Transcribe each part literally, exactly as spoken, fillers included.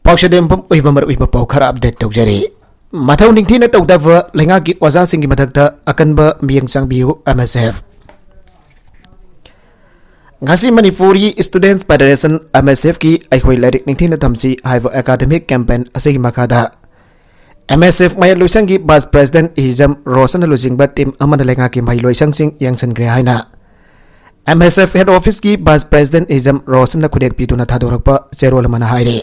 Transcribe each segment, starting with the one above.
ꯄꯥꯎꯁꯦꯗꯦꯝꯐꯝ ꯑꯣꯏꯕ ꯃꯔꯨꯑꯣꯏꯕ ꯄꯥꯎ ꯈꯔ ꯑꯞꯗꯦꯠ ꯇꯧꯖꯔꯤ꯫ ꯃꯊꯧ ꯅꯤꯡꯊꯤꯅ ꯇꯧꯗꯕ ꯂꯩꯉꯥꯛꯀꯤ ꯑꯣꯖꯥꯁꯤꯡꯒꯤ ꯃꯊꯛꯇ ꯑꯀꯟꯕ ꯃꯤꯠꯌꯦꯡ ꯆꯪꯕꯤꯌꯨ, ꯑꯦꯝ ꯑꯦꯁ ꯑꯦꯐ꯫ ꯉꯁꯤ ꯃꯅꯤꯄꯨꯔꯒꯤ ꯁ꯭ꯇꯨꯗꯦꯟꯠꯁ ꯐꯦꯗꯔꯦꯁꯟ, ꯑꯦꯝ ꯑꯦꯁ ꯑꯦꯐꯀꯤ ꯑꯩꯈꯣꯏ ꯂꯥꯏꯔꯤꯛ ꯅꯤꯡꯊꯤꯅ ꯇꯝꯁꯤ ꯍꯥꯏꯕ ꯑꯦꯀꯥꯗꯃꯤꯛ ꯀꯦꯝꯄꯦꯟ ꯑꯁꯤꯒꯤ ꯃꯈꯥꯗ ꯑꯦꯝ ꯑꯦꯁ ꯑꯦꯐ ꯃꯌꯥꯏ ꯂꯣꯏꯁꯪꯒꯤ ꯚꯥꯏꯁ ꯄ꯭ꯔꯦꯁꯤꯗꯦꯟꯠ ꯍꯤꯖꯝ ꯔꯣꯁꯟꯅ ꯂꯨꯆꯤꯡꯕ ꯇꯤꯝ ꯑꯃꯅ ꯂꯩꯉꯥꯛꯀꯤ ꯃꯍꯩ ꯂꯣꯏꯁꯪꯁꯤꯡ ꯌꯦꯡꯁꯤꯟꯈ꯭ꯔꯦ ꯍꯥꯏꯅ ꯑꯦꯝ ꯑꯦꯁ ꯑꯦꯐ ꯍꯦꯗ ꯑꯣꯐꯤꯁꯀꯤ ꯚꯥꯏꯁ ꯄ꯭ꯔꯦꯁꯤꯗꯦꯟꯠ ꯍꯤꯖꯝ ꯔꯣꯁꯟꯅ ꯈꯨꯗꯦꯛ ꯄꯤꯗꯨꯅ ꯊꯥꯗꯣꯔꯛꯄ ꯆꯦꯔꯣꯜ ꯑꯃꯅ ꯍꯥꯏꯔꯤ꯫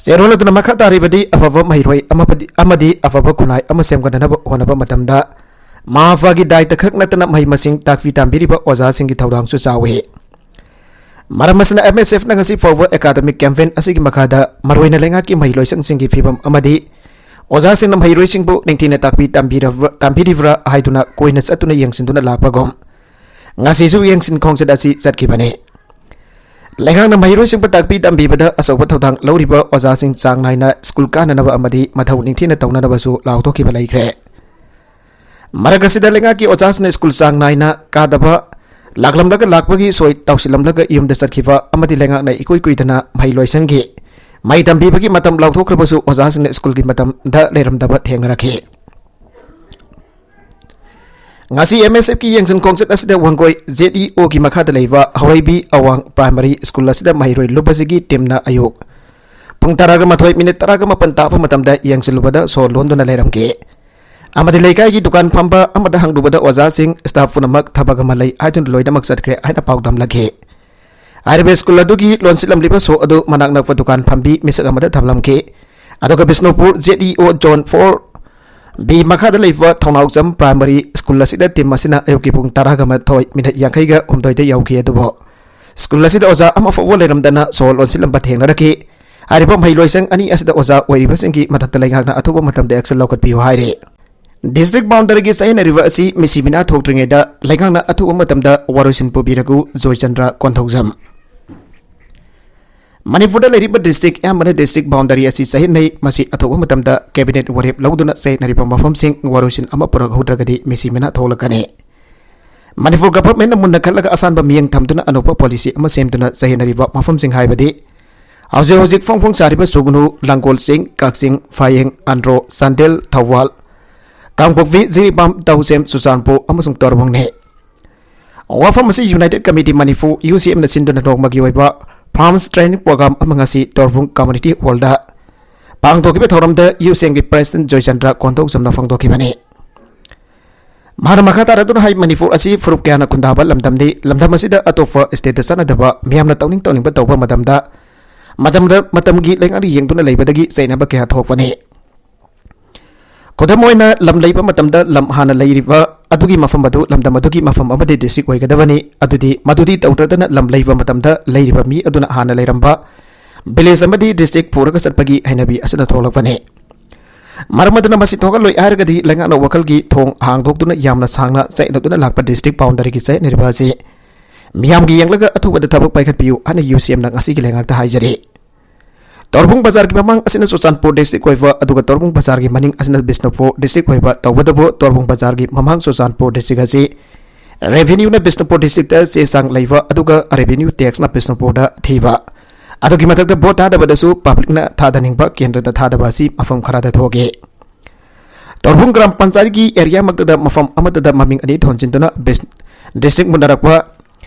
ꯆꯦꯔꯣꯜ ꯑꯗꯨꯅ ꯃꯈꯥ ꯇꯥꯔꯤꯕꯗꯤ, ꯑꯐꯕ ꯃꯍꯩꯔꯣꯏ ꯑꯃꯗꯤ, ꯑꯃꯗꯤ ꯑꯐꯕ ꯈꯨꯟꯅꯥꯏ ꯑꯃ ꯁꯦꯝꯒꯠꯅꯅꯕ ꯍꯣꯠꯅꯕ ꯃꯇꯝꯗ ꯃꯍꯥꯛꯀꯤ ꯗꯥꯏꯇ ꯈꯛ ꯅꯠꯇꯅ ꯃꯍꯩ ꯃꯁꯤꯡ ꯇꯥꯛꯄꯤ ꯇꯝꯕꯤꯔꯤꯕ ꯑꯣꯖꯥꯁꯤꯡꯒꯤ ꯊꯧꯗꯥꯡꯁꯨ ꯆꯥꯎꯏ꯫ ꯃꯔꯝ ꯑꯁꯤꯅ ꯑꯦꯝ ꯑꯦꯁ ꯑꯦꯐꯅ ꯉꯁꯤ ꯐꯥꯎꯕ ꯑꯦꯀꯥꯗꯃꯤꯛ ꯀꯦꯝꯄꯦꯟ ꯑꯁꯤꯒꯤ ꯃꯈꯥꯗ ꯃꯔꯨꯑꯣꯏꯅ ꯂꯩꯉꯥꯛꯀꯤ ꯃꯍꯩꯂꯣꯏꯁꯪꯁꯤꯡꯒꯤ ꯐꯤꯕꯝ ꯑꯃꯗꯤ ꯑꯣꯖꯥꯁꯤꯡꯅ ꯃꯍꯩꯔꯣꯏꯁꯤꯡꯕꯨ ꯅꯤꯡꯊꯤꯅ ꯇꯥꯛꯄꯤ ꯇꯝꯕꯤꯔꯕ-, ꯇꯝꯕꯤꯔꯤꯕ꯭ꯔꯥ ꯍꯥꯏꯗꯨꯅ ꯀꯣꯏꯅ ꯆꯠꯇꯨꯅ ꯌꯦꯡꯁꯤꯟꯗꯨꯅ ꯂꯥꯛꯄꯒꯨꯝ, ꯉꯁꯤꯁꯨ ꯌꯦꯡꯁꯤꯟ ꯈꯣꯡꯆꯠ ꯑꯁꯤ ꯆꯠꯈꯤꯕꯅꯤ꯫ ꯂꯩꯉꯥꯛꯅ ꯃꯍꯩꯔꯣꯏꯁꯤꯡꯕꯨ ꯇꯥꯛꯄꯤ ꯇꯝꯕꯤꯕꯗ ꯑꯆꯧꯕ ꯊꯧꯗꯥꯡ ꯂꯧꯔꯤꯕ ꯑꯣꯖꯥꯁꯤꯡ ꯆꯥꯡ ꯅꯥꯏꯅ ꯁ꯭ꯀꯨꯜ ꯀꯥꯅꯅꯕ ꯑꯃꯗꯤ ꯃꯊꯧ ꯅꯤꯡꯊꯤꯅ ꯇꯧꯅꯅꯕꯁꯨ ꯂꯥꯎꯊꯣꯛꯈꯤꯕ ꯂꯩꯈ꯭ꯔꯦ꯫ ꯃꯔꯛ ꯑꯁꯤꯗ ꯂꯩꯉꯥꯛꯀꯤ ꯑꯣꯖꯥꯁꯤꯡꯅ ꯁ꯭ꯀꯨꯜ ꯆꯥꯡ ꯅꯥꯏꯅ ꯀꯥꯗꯕ, ꯂꯥꯛꯂꯝꯂꯒ ꯂꯥꯛꯄꯒꯤ ꯁꯣꯏ ꯇꯧꯁꯤꯜꯂꯝꯂꯒ ꯌꯨꯝꯗ ꯆꯠꯈꯤꯕ ꯑꯃꯗꯤ ꯂꯩꯉꯥꯛꯅ ꯏꯀꯨꯏ ꯀꯨꯏꯗꯅ ꯃꯍꯩ ꯂꯣꯏꯁꯪꯒꯤ ꯃꯍꯩ ꯇꯝꯕꯤꯕꯒꯤ ꯃꯇꯝ ꯂꯥꯎꯊꯣꯛꯈ꯭ꯔꯕꯁꯨ ꯑꯣꯖꯥꯁꯤꯡꯅ ꯁ꯭ꯀꯨꯜꯒꯤ ꯃꯇꯝꯗ ꯂꯩꯔꯝꯗꯕ ꯊꯦꯡꯅꯔꯛꯈꯤ꯫ ꯉꯁꯤ ꯑꯦꯝ ꯑꯦꯁ ꯑꯦꯐꯀꯤ ꯌꯦꯡꯁꯤꯟ ꯈꯣꯡꯆꯠ ꯑꯁꯤꯗ ꯋꯥꯡꯒꯣꯏ ꯖꯦꯠ ꯏ ꯑꯣꯒꯤ ꯃꯈꯥꯗ ꯂꯩꯕ ꯍꯧꯔꯩꯕꯤ ꯑꯋꯥꯡ ꯄ꯭ꯔꯥꯏꯃꯥꯔꯤ ꯁ꯭ꯀꯨꯜ ꯑꯁꯤꯗ ꯃꯍꯩꯔꯣꯏ ꯂꯨꯞ ꯑꯁꯤꯒꯤ ꯇꯤꯝꯅ ꯑꯌꯨꯛ ꯄꯨꯡ ꯇꯔꯥꯒ ꯃꯥꯊꯣꯏ ꯃꯤꯅꯤꯠ ꯇꯔꯥꯒ ꯃꯥꯄꯟ ꯇꯥꯕ ꯃꯇꯝꯗ ꯌꯦꯡꯁꯤꯜꯂꯨꯕꯗ ꯁꯣ ꯂꯣꯟꯗꯨꯅ ꯂꯩꯔꯝꯈꯤ꯫ ꯑꯃꯗꯤ ꯂꯩꯀꯥꯏꯒꯤ ꯗꯨꯀꯥꯟ ꯐꯝꯕ ꯑꯃꯗ ꯍꯪꯂꯨꯕꯗ ꯑꯣꯖꯥꯁꯤꯡ, ꯁ꯭ꯇꯥꯐ ꯄꯨꯝꯅꯃꯛ ꯊꯕꯛ ꯑꯃ ꯂꯩ ꯍꯥꯏꯗꯨꯅ ꯂꯣꯏꯅꯃꯛ ꯆꯠꯈ꯭ꯔꯦ ꯍꯥꯏꯅ ꯄꯥꯎ ꯇꯝꯂꯛꯈꯤ꯫ ꯍꯥꯏꯔꯤꯕ ꯁ꯭ꯀꯨꯜ ꯑꯗꯨꯒꯤ ꯂꯣꯟꯁꯤꯜꯂꯝꯂꯤꯕ ꯁꯣ ꯑꯗꯨ ꯃꯅꯥꯛ ꯅꯛꯄ ꯗꯨꯀꯥꯟ ꯐꯝꯕꯤ ꯃꯤꯁꯛ ꯑꯃꯗ ꯊꯝꯂꯝꯈꯤ꯫ ꯑꯗꯨꯒ ꯕꯤꯁꯅꯨꯄꯨꯔ ꯖꯦꯠ ꯏ ꯑꯣ ꯖꯣꯟ ꯐꯣꯔ ꯕꯤ ꯃꯈꯥꯗ ꯂꯩꯕ ꯊꯧꯅꯥꯎꯖꯝ ꯄ꯭ꯔꯥꯏꯃꯥꯔꯤ ꯁ꯭ꯀꯨꯜ ꯑꯁꯤꯗ ꯇꯤꯝ ꯑꯁꯤꯅ ꯑꯌꯨꯛꯀꯤ ꯄꯨꯡ ꯇꯔꯥꯒ ꯃꯥꯊꯣꯏ ꯃꯤꯅꯤꯠ ꯌꯥꯡꯈꯩꯒ ꯍꯨꯝꯗꯣꯏꯗ ꯌꯧꯈꯤ꯫ ꯑꯗꯨꯕꯨ ꯁ꯭ꯀꯨꯜ ꯑꯁꯤꯗ ꯑꯣꯖꯥ ꯑꯃ ꯐꯥꯎꯕ ꯂꯩꯔꯝꯗꯅ ꯁꯣ ꯂꯣꯟꯁꯤꯜꯂꯝꯕ ꯊꯦꯡꯅꯔꯛꯈꯤ꯫ ꯍꯥꯏꯔꯤꯕ ꯃꯍꯩ ꯂꯣꯏꯁꯪ ꯑꯅꯤ ꯑꯁꯤꯗ ꯑꯣꯖꯥ ꯑꯣꯏꯔꯤꯕꯁꯤꯡꯒꯤ ꯃꯊꯛꯇ ꯂꯩꯉꯥꯛꯅ ꯑꯊꯨꯕ ꯃꯇꯝꯗ ꯑꯦꯛꯁꯟ ꯂꯧꯈꯠꯄꯤꯌꯨ ꯍꯥꯏꯔꯤ꯫ ꯗꯤꯁꯇ꯭ꯔꯤꯛ ꯕꯥꯎꯟꯗꯔꯤꯒꯤ ꯆꯌꯦꯠꯅꯔꯤꯕ ꯑꯁꯤ ꯃꯤꯁꯤ ꯃꯤꯅꯥ ꯊꯣꯛꯇ꯭ꯔꯤꯉꯩꯗ ꯂꯩꯉꯥꯛꯅ ꯑꯊꯨꯕ ꯃꯇꯝꯗ ꯋꯥꯔꯣꯏꯁꯤꯟ ꯄꯨꯕꯤꯔꯛꯎ, ꯖꯣꯏꯆꯟꯗ꯭ꯔ ꯀꯣꯟꯊꯧꯖꯝ꯫ ꯃꯅꯤꯄꯨꯔꯗ ꯂꯩꯔꯤꯕ ꯗꯤꯁꯇ꯭ꯔꯤꯛ ꯑꯌꯥꯝꯕꯅ ꯗꯤꯁꯇ꯭ꯔꯤꯛ ꯕꯥꯎꯟꯗꯔꯤ ꯑꯁꯤ ꯆꯌꯦꯠꯅꯩ꯫ ꯃꯁꯤ ꯑꯊꯨꯕ ꯃꯇꯝꯗ ꯀꯦꯕꯤꯅꯦꯠ ꯋꯥꯔꯦꯞ ꯂꯧꯗꯨꯅ ꯆꯌꯦꯠꯅꯔꯤꯕ ꯃꯐꯝꯁꯤꯡ ꯋꯥꯔꯣꯏꯁꯤꯟ ꯑꯃ ꯄꯨꯔꯛꯍꯧꯗ꯭ꯔꯒꯗꯤ ꯃꯤꯁꯤ ꯃꯤꯅꯥ ꯊꯣꯛꯂꯛꯀꯅꯤ꯫ ꯃꯅꯤꯄꯨꯔ ꯒꯚꯔꯟꯃꯦꯟꯠꯅ ꯃꯨꯟꯅ ꯈꯜꯂꯒ ꯑꯁꯥꯟꯕ ꯃꯤꯠꯌꯦꯡ ꯊꯝꯗꯨꯅ ꯑꯅꯧꯕ ꯄꯣꯂꯤꯁꯤ ꯑꯃ ꯁꯦꯝꯗꯨꯅ ꯆꯌꯦꯠꯅꯔꯤꯕ ꯃꯐꯝꯁꯤꯡ ꯍꯥꯏꯕꯗꯤ ꯍꯧꯖꯤꯛ ꯍꯧꯖꯤꯛ ꯐꯣꯡ ꯐꯣꯡ ꯁꯥꯔꯤꯕ ꯁꯨꯒꯅꯨ, ꯂꯥꯡꯒꯣꯜ ꯆꯤꯡ, ꯀꯛꯆꯤꯡ, ꯐꯥꯌꯦꯡ, ꯑꯟꯗ꯭ꯔꯣ, ꯆꯥꯟꯗꯦꯜ, ꯊꯧꯕꯥꯜ, ꯀꯥꯡꯄꯣꯛꯄꯤ, ꯖꯤꯔꯤꯕꯥꯝ, ꯇꯧꯁꯦꯝ, ꯆꯨꯔꯆꯥꯟꯄꯨꯔ ꯑꯃꯁꯨꯡ ꯇꯣꯔꯕꯨꯡꯅꯤ꯫ ꯋꯥꯐꯝ ꯑꯁꯤ ꯌꯨꯅꯥꯏꯇꯦꯗ ꯀꯃꯤꯇꯤ ꯃꯅꯤꯄꯨꯔ, ꯌꯨ ꯁꯤ ꯑꯦꯝꯅ ꯁꯤꯟꯗꯨꯅ ꯅꯣꯡꯃꯒꯤ ꯑꯣꯏꯕ ꯐꯥꯔꯃꯔꯁ ꯇ꯭ꯔꯦꯅꯤꯡ ꯄ꯭ꯔꯣꯒ꯭ꯔꯥꯝ ꯑꯃ ꯉꯁꯤ ꯇꯣꯔꯕꯨꯡ ꯀꯝꯃ꯭ꯌꯨꯅꯤꯇꯤ ꯍꯣꯜꯗ ꯄꯥꯡꯊꯣꯛꯈꯤꯕ ꯊꯧꯔꯝꯗ ꯌꯨ ꯁꯤ ꯑꯦꯝꯒꯤ ꯄ꯭ꯔꯦꯁꯤꯗꯦꯟꯠ ꯖꯣꯏꯆꯟꯗ꯭ꯔ ꯀꯣꯟꯊꯧꯖꯝꯅ ꯐꯣꯡꯗꯣꯛꯈꯤꯕꯅꯤ꯫ ꯃꯍꯥꯛꯅ ꯃꯈꯥ ꯇꯥꯔꯗꯨꯅ ꯍꯥꯏ, ꯃꯅꯤꯄꯨꯔ ꯑꯁꯤ ꯐꯨꯔꯨꯞ ꯀꯌꯥꯅ ꯈꯨꯟꯗꯥꯕ ꯂꯝꯗꯝꯅꯤ꯫ ꯂꯝꯗꯝ ꯑꯁꯤꯗ ꯑꯇꯣꯞꯄ ꯁ꯭ꯇꯦꯠꯇ ꯆꯠꯅꯗꯕ, ꯃꯤꯌꯥꯝꯅ ꯇꯧꯅꯤꯡ ꯇꯧꯅꯤꯡꯕ ꯇꯧꯕ ꯃꯇꯝꯗ, ꯃꯇꯝꯗ ꯃꯇꯝꯒꯤ ꯂꯩꯉꯥꯛꯅ ꯌꯦꯡꯗꯨꯅ ꯂꯩꯕꯗꯒꯤ ꯆꯩꯅꯕ ꯀꯌꯥ ꯊꯣꯛꯄꯅꯤ꯫ ꯈꯨꯗꯝ ꯑꯣꯏꯅ, ꯂꯝ ꯂꯩꯕ ꯃꯇꯝꯗ ꯂꯝ ꯍꯥꯟꯅ ꯂꯩꯔꯤꯕ ꯑꯗꯨꯒꯤ ꯃꯐꯝ ꯑꯗꯨ ꯂꯝꯗꯝ ꯑꯗꯨꯒꯤ ꯃꯐꯝ ꯑꯃꯗꯤ ꯗꯤꯁꯇ꯭ꯔꯤꯛ ꯑꯣꯏꯒꯗꯕꯅꯤ꯫ ꯑꯗꯨꯗꯤ ꯃꯗꯨꯗꯤ ꯇꯧꯗ꯭ꯔꯗꯅ ꯂꯝ ꯂꯩꯕ ꯃꯇꯝꯗ ꯂꯩꯔꯤꯕ ꯃꯤ ꯑꯗꯨꯅ ꯍꯥꯟꯅ ꯂꯩꯔꯝꯕ ꯚꯤꯂꯦꯖ ꯑꯃꯗꯤ ꯗꯤꯁꯇ꯭ꯔꯤꯛ ꯄꯨꯔꯒ ꯆꯠꯄꯒꯤ ꯍꯩꯅꯕꯤ ꯑꯁꯤꯅ ꯊꯣꯛꯂꯛꯄꯅꯤ꯫ ꯃꯔꯝ ꯑꯗꯨꯅ ꯃꯁꯤ ꯊꯣꯛꯍꯜꯂꯣꯏ ꯍꯥꯏꯔꯒꯗꯤ ꯂꯩꯉꯥꯛꯅ ꯋꯥꯈꯜꯒꯤ ꯊꯣꯡ ꯍꯥꯡꯗꯣꯛꯇꯨꯅ ꯌꯥꯝꯅ ꯁꯥꯡꯅ ꯆꯌꯦꯠꯅꯗꯨꯅ ꯂꯥꯛꯄ ꯗꯤꯁꯇ꯭ꯔꯤꯛ ꯕꯥꯎꯟꯗꯔꯤꯒꯤ ꯆꯌꯦꯠꯅꯔꯤꯕ ꯑꯁꯤ ꯃꯤꯌꯥꯝꯒꯤ ꯌꯦꯡꯂꯒ ꯑꯊꯨꯕꯗ ꯊꯕꯛ ꯄꯥꯏꯈꯠꯄꯤꯌꯨ ꯍꯥꯏꯅ ꯌꯨ ꯁꯤ ꯑꯦꯝꯅ ꯉꯁꯤꯒꯤ ꯂꯩꯉꯥꯛꯇ ꯍꯥꯏꯖꯔꯤ꯫ ꯇꯣꯔꯕꯨꯡ ꯕꯖꯥꯔꯒꯤ ꯃꯃꯥꯡ ꯑꯁꯤꯅ ꯆꯨꯔꯆꯥꯟꯄꯨꯔ ꯗꯤꯁꯇ꯭ꯔꯤꯛ ꯑꯣꯏꯕ, ꯑꯗꯨꯒ ꯇꯣꯔꯕꯨꯡ ꯕꯖꯥꯔꯒꯤ ꯃꯅꯤꯡ ꯑꯁꯤꯅ ꯕꯤꯁꯅꯨꯄꯨꯔ ꯗꯤꯁꯇ꯭ꯔꯤꯛ ꯑꯣꯏꯕ, ꯇꯧꯕꯇꯕꯨ ꯇꯣꯔꯕꯨꯡ ꯕꯖꯥꯔꯒꯤ ꯃꯃꯥꯡ ꯆꯨꯔꯆꯥꯟꯄꯨꯔ ꯗꯤꯁꯇ꯭ꯔꯤꯛ ꯑꯁꯤ ꯔꯦꯚꯤꯅ꯭ꯌꯨꯅ ꯕꯤꯁꯅꯨꯄꯨꯔ ꯗꯤꯁꯇ꯭ꯔꯤꯛꯇ ꯆꯦ ꯆꯥꯡ ꯂꯩꯕ, ꯑꯗꯨꯒ ꯔꯦꯚꯤꯅ꯭ꯌꯨ ꯇꯦꯛꯁꯅ ꯕꯤꯁꯅꯨꯄꯨꯔꯗ ꯊꯤꯕ꯫ ꯑꯗꯨꯒꯤ ꯃꯊꯛꯇ ꯚꯣꯠ ꯊꯥꯗꯕꯗꯁꯨ ꯄꯕ꯭ꯂꯤꯛꯅ ꯊꯥꯗꯅꯤꯡꯕ ꯀꯦꯟꯗ꯭ꯔꯗ ꯊꯥꯗꯕ ꯑꯁꯤ ꯃꯐꯝ ꯈꯔꯗ ꯊꯣꯛꯏ꯫ ꯇꯣꯔꯕꯨꯡ ꯒ꯭ꯔꯥꯝ ꯄꯟꯆꯥꯌꯠꯀꯤ ꯑꯦꯔꯤꯌꯥꯃꯛꯇꯗ ꯃꯐꯝ ꯑꯃꯠꯇꯗ ꯃꯃꯤꯡ ꯑꯅꯤ ꯊꯣꯟꯖꯤꯟꯗꯨꯅ ꯕꯤꯁ-, ꯗꯤꯁꯇ꯭ꯔꯤꯛ ꯃꯨꯟꯅꯔꯛꯄ꯫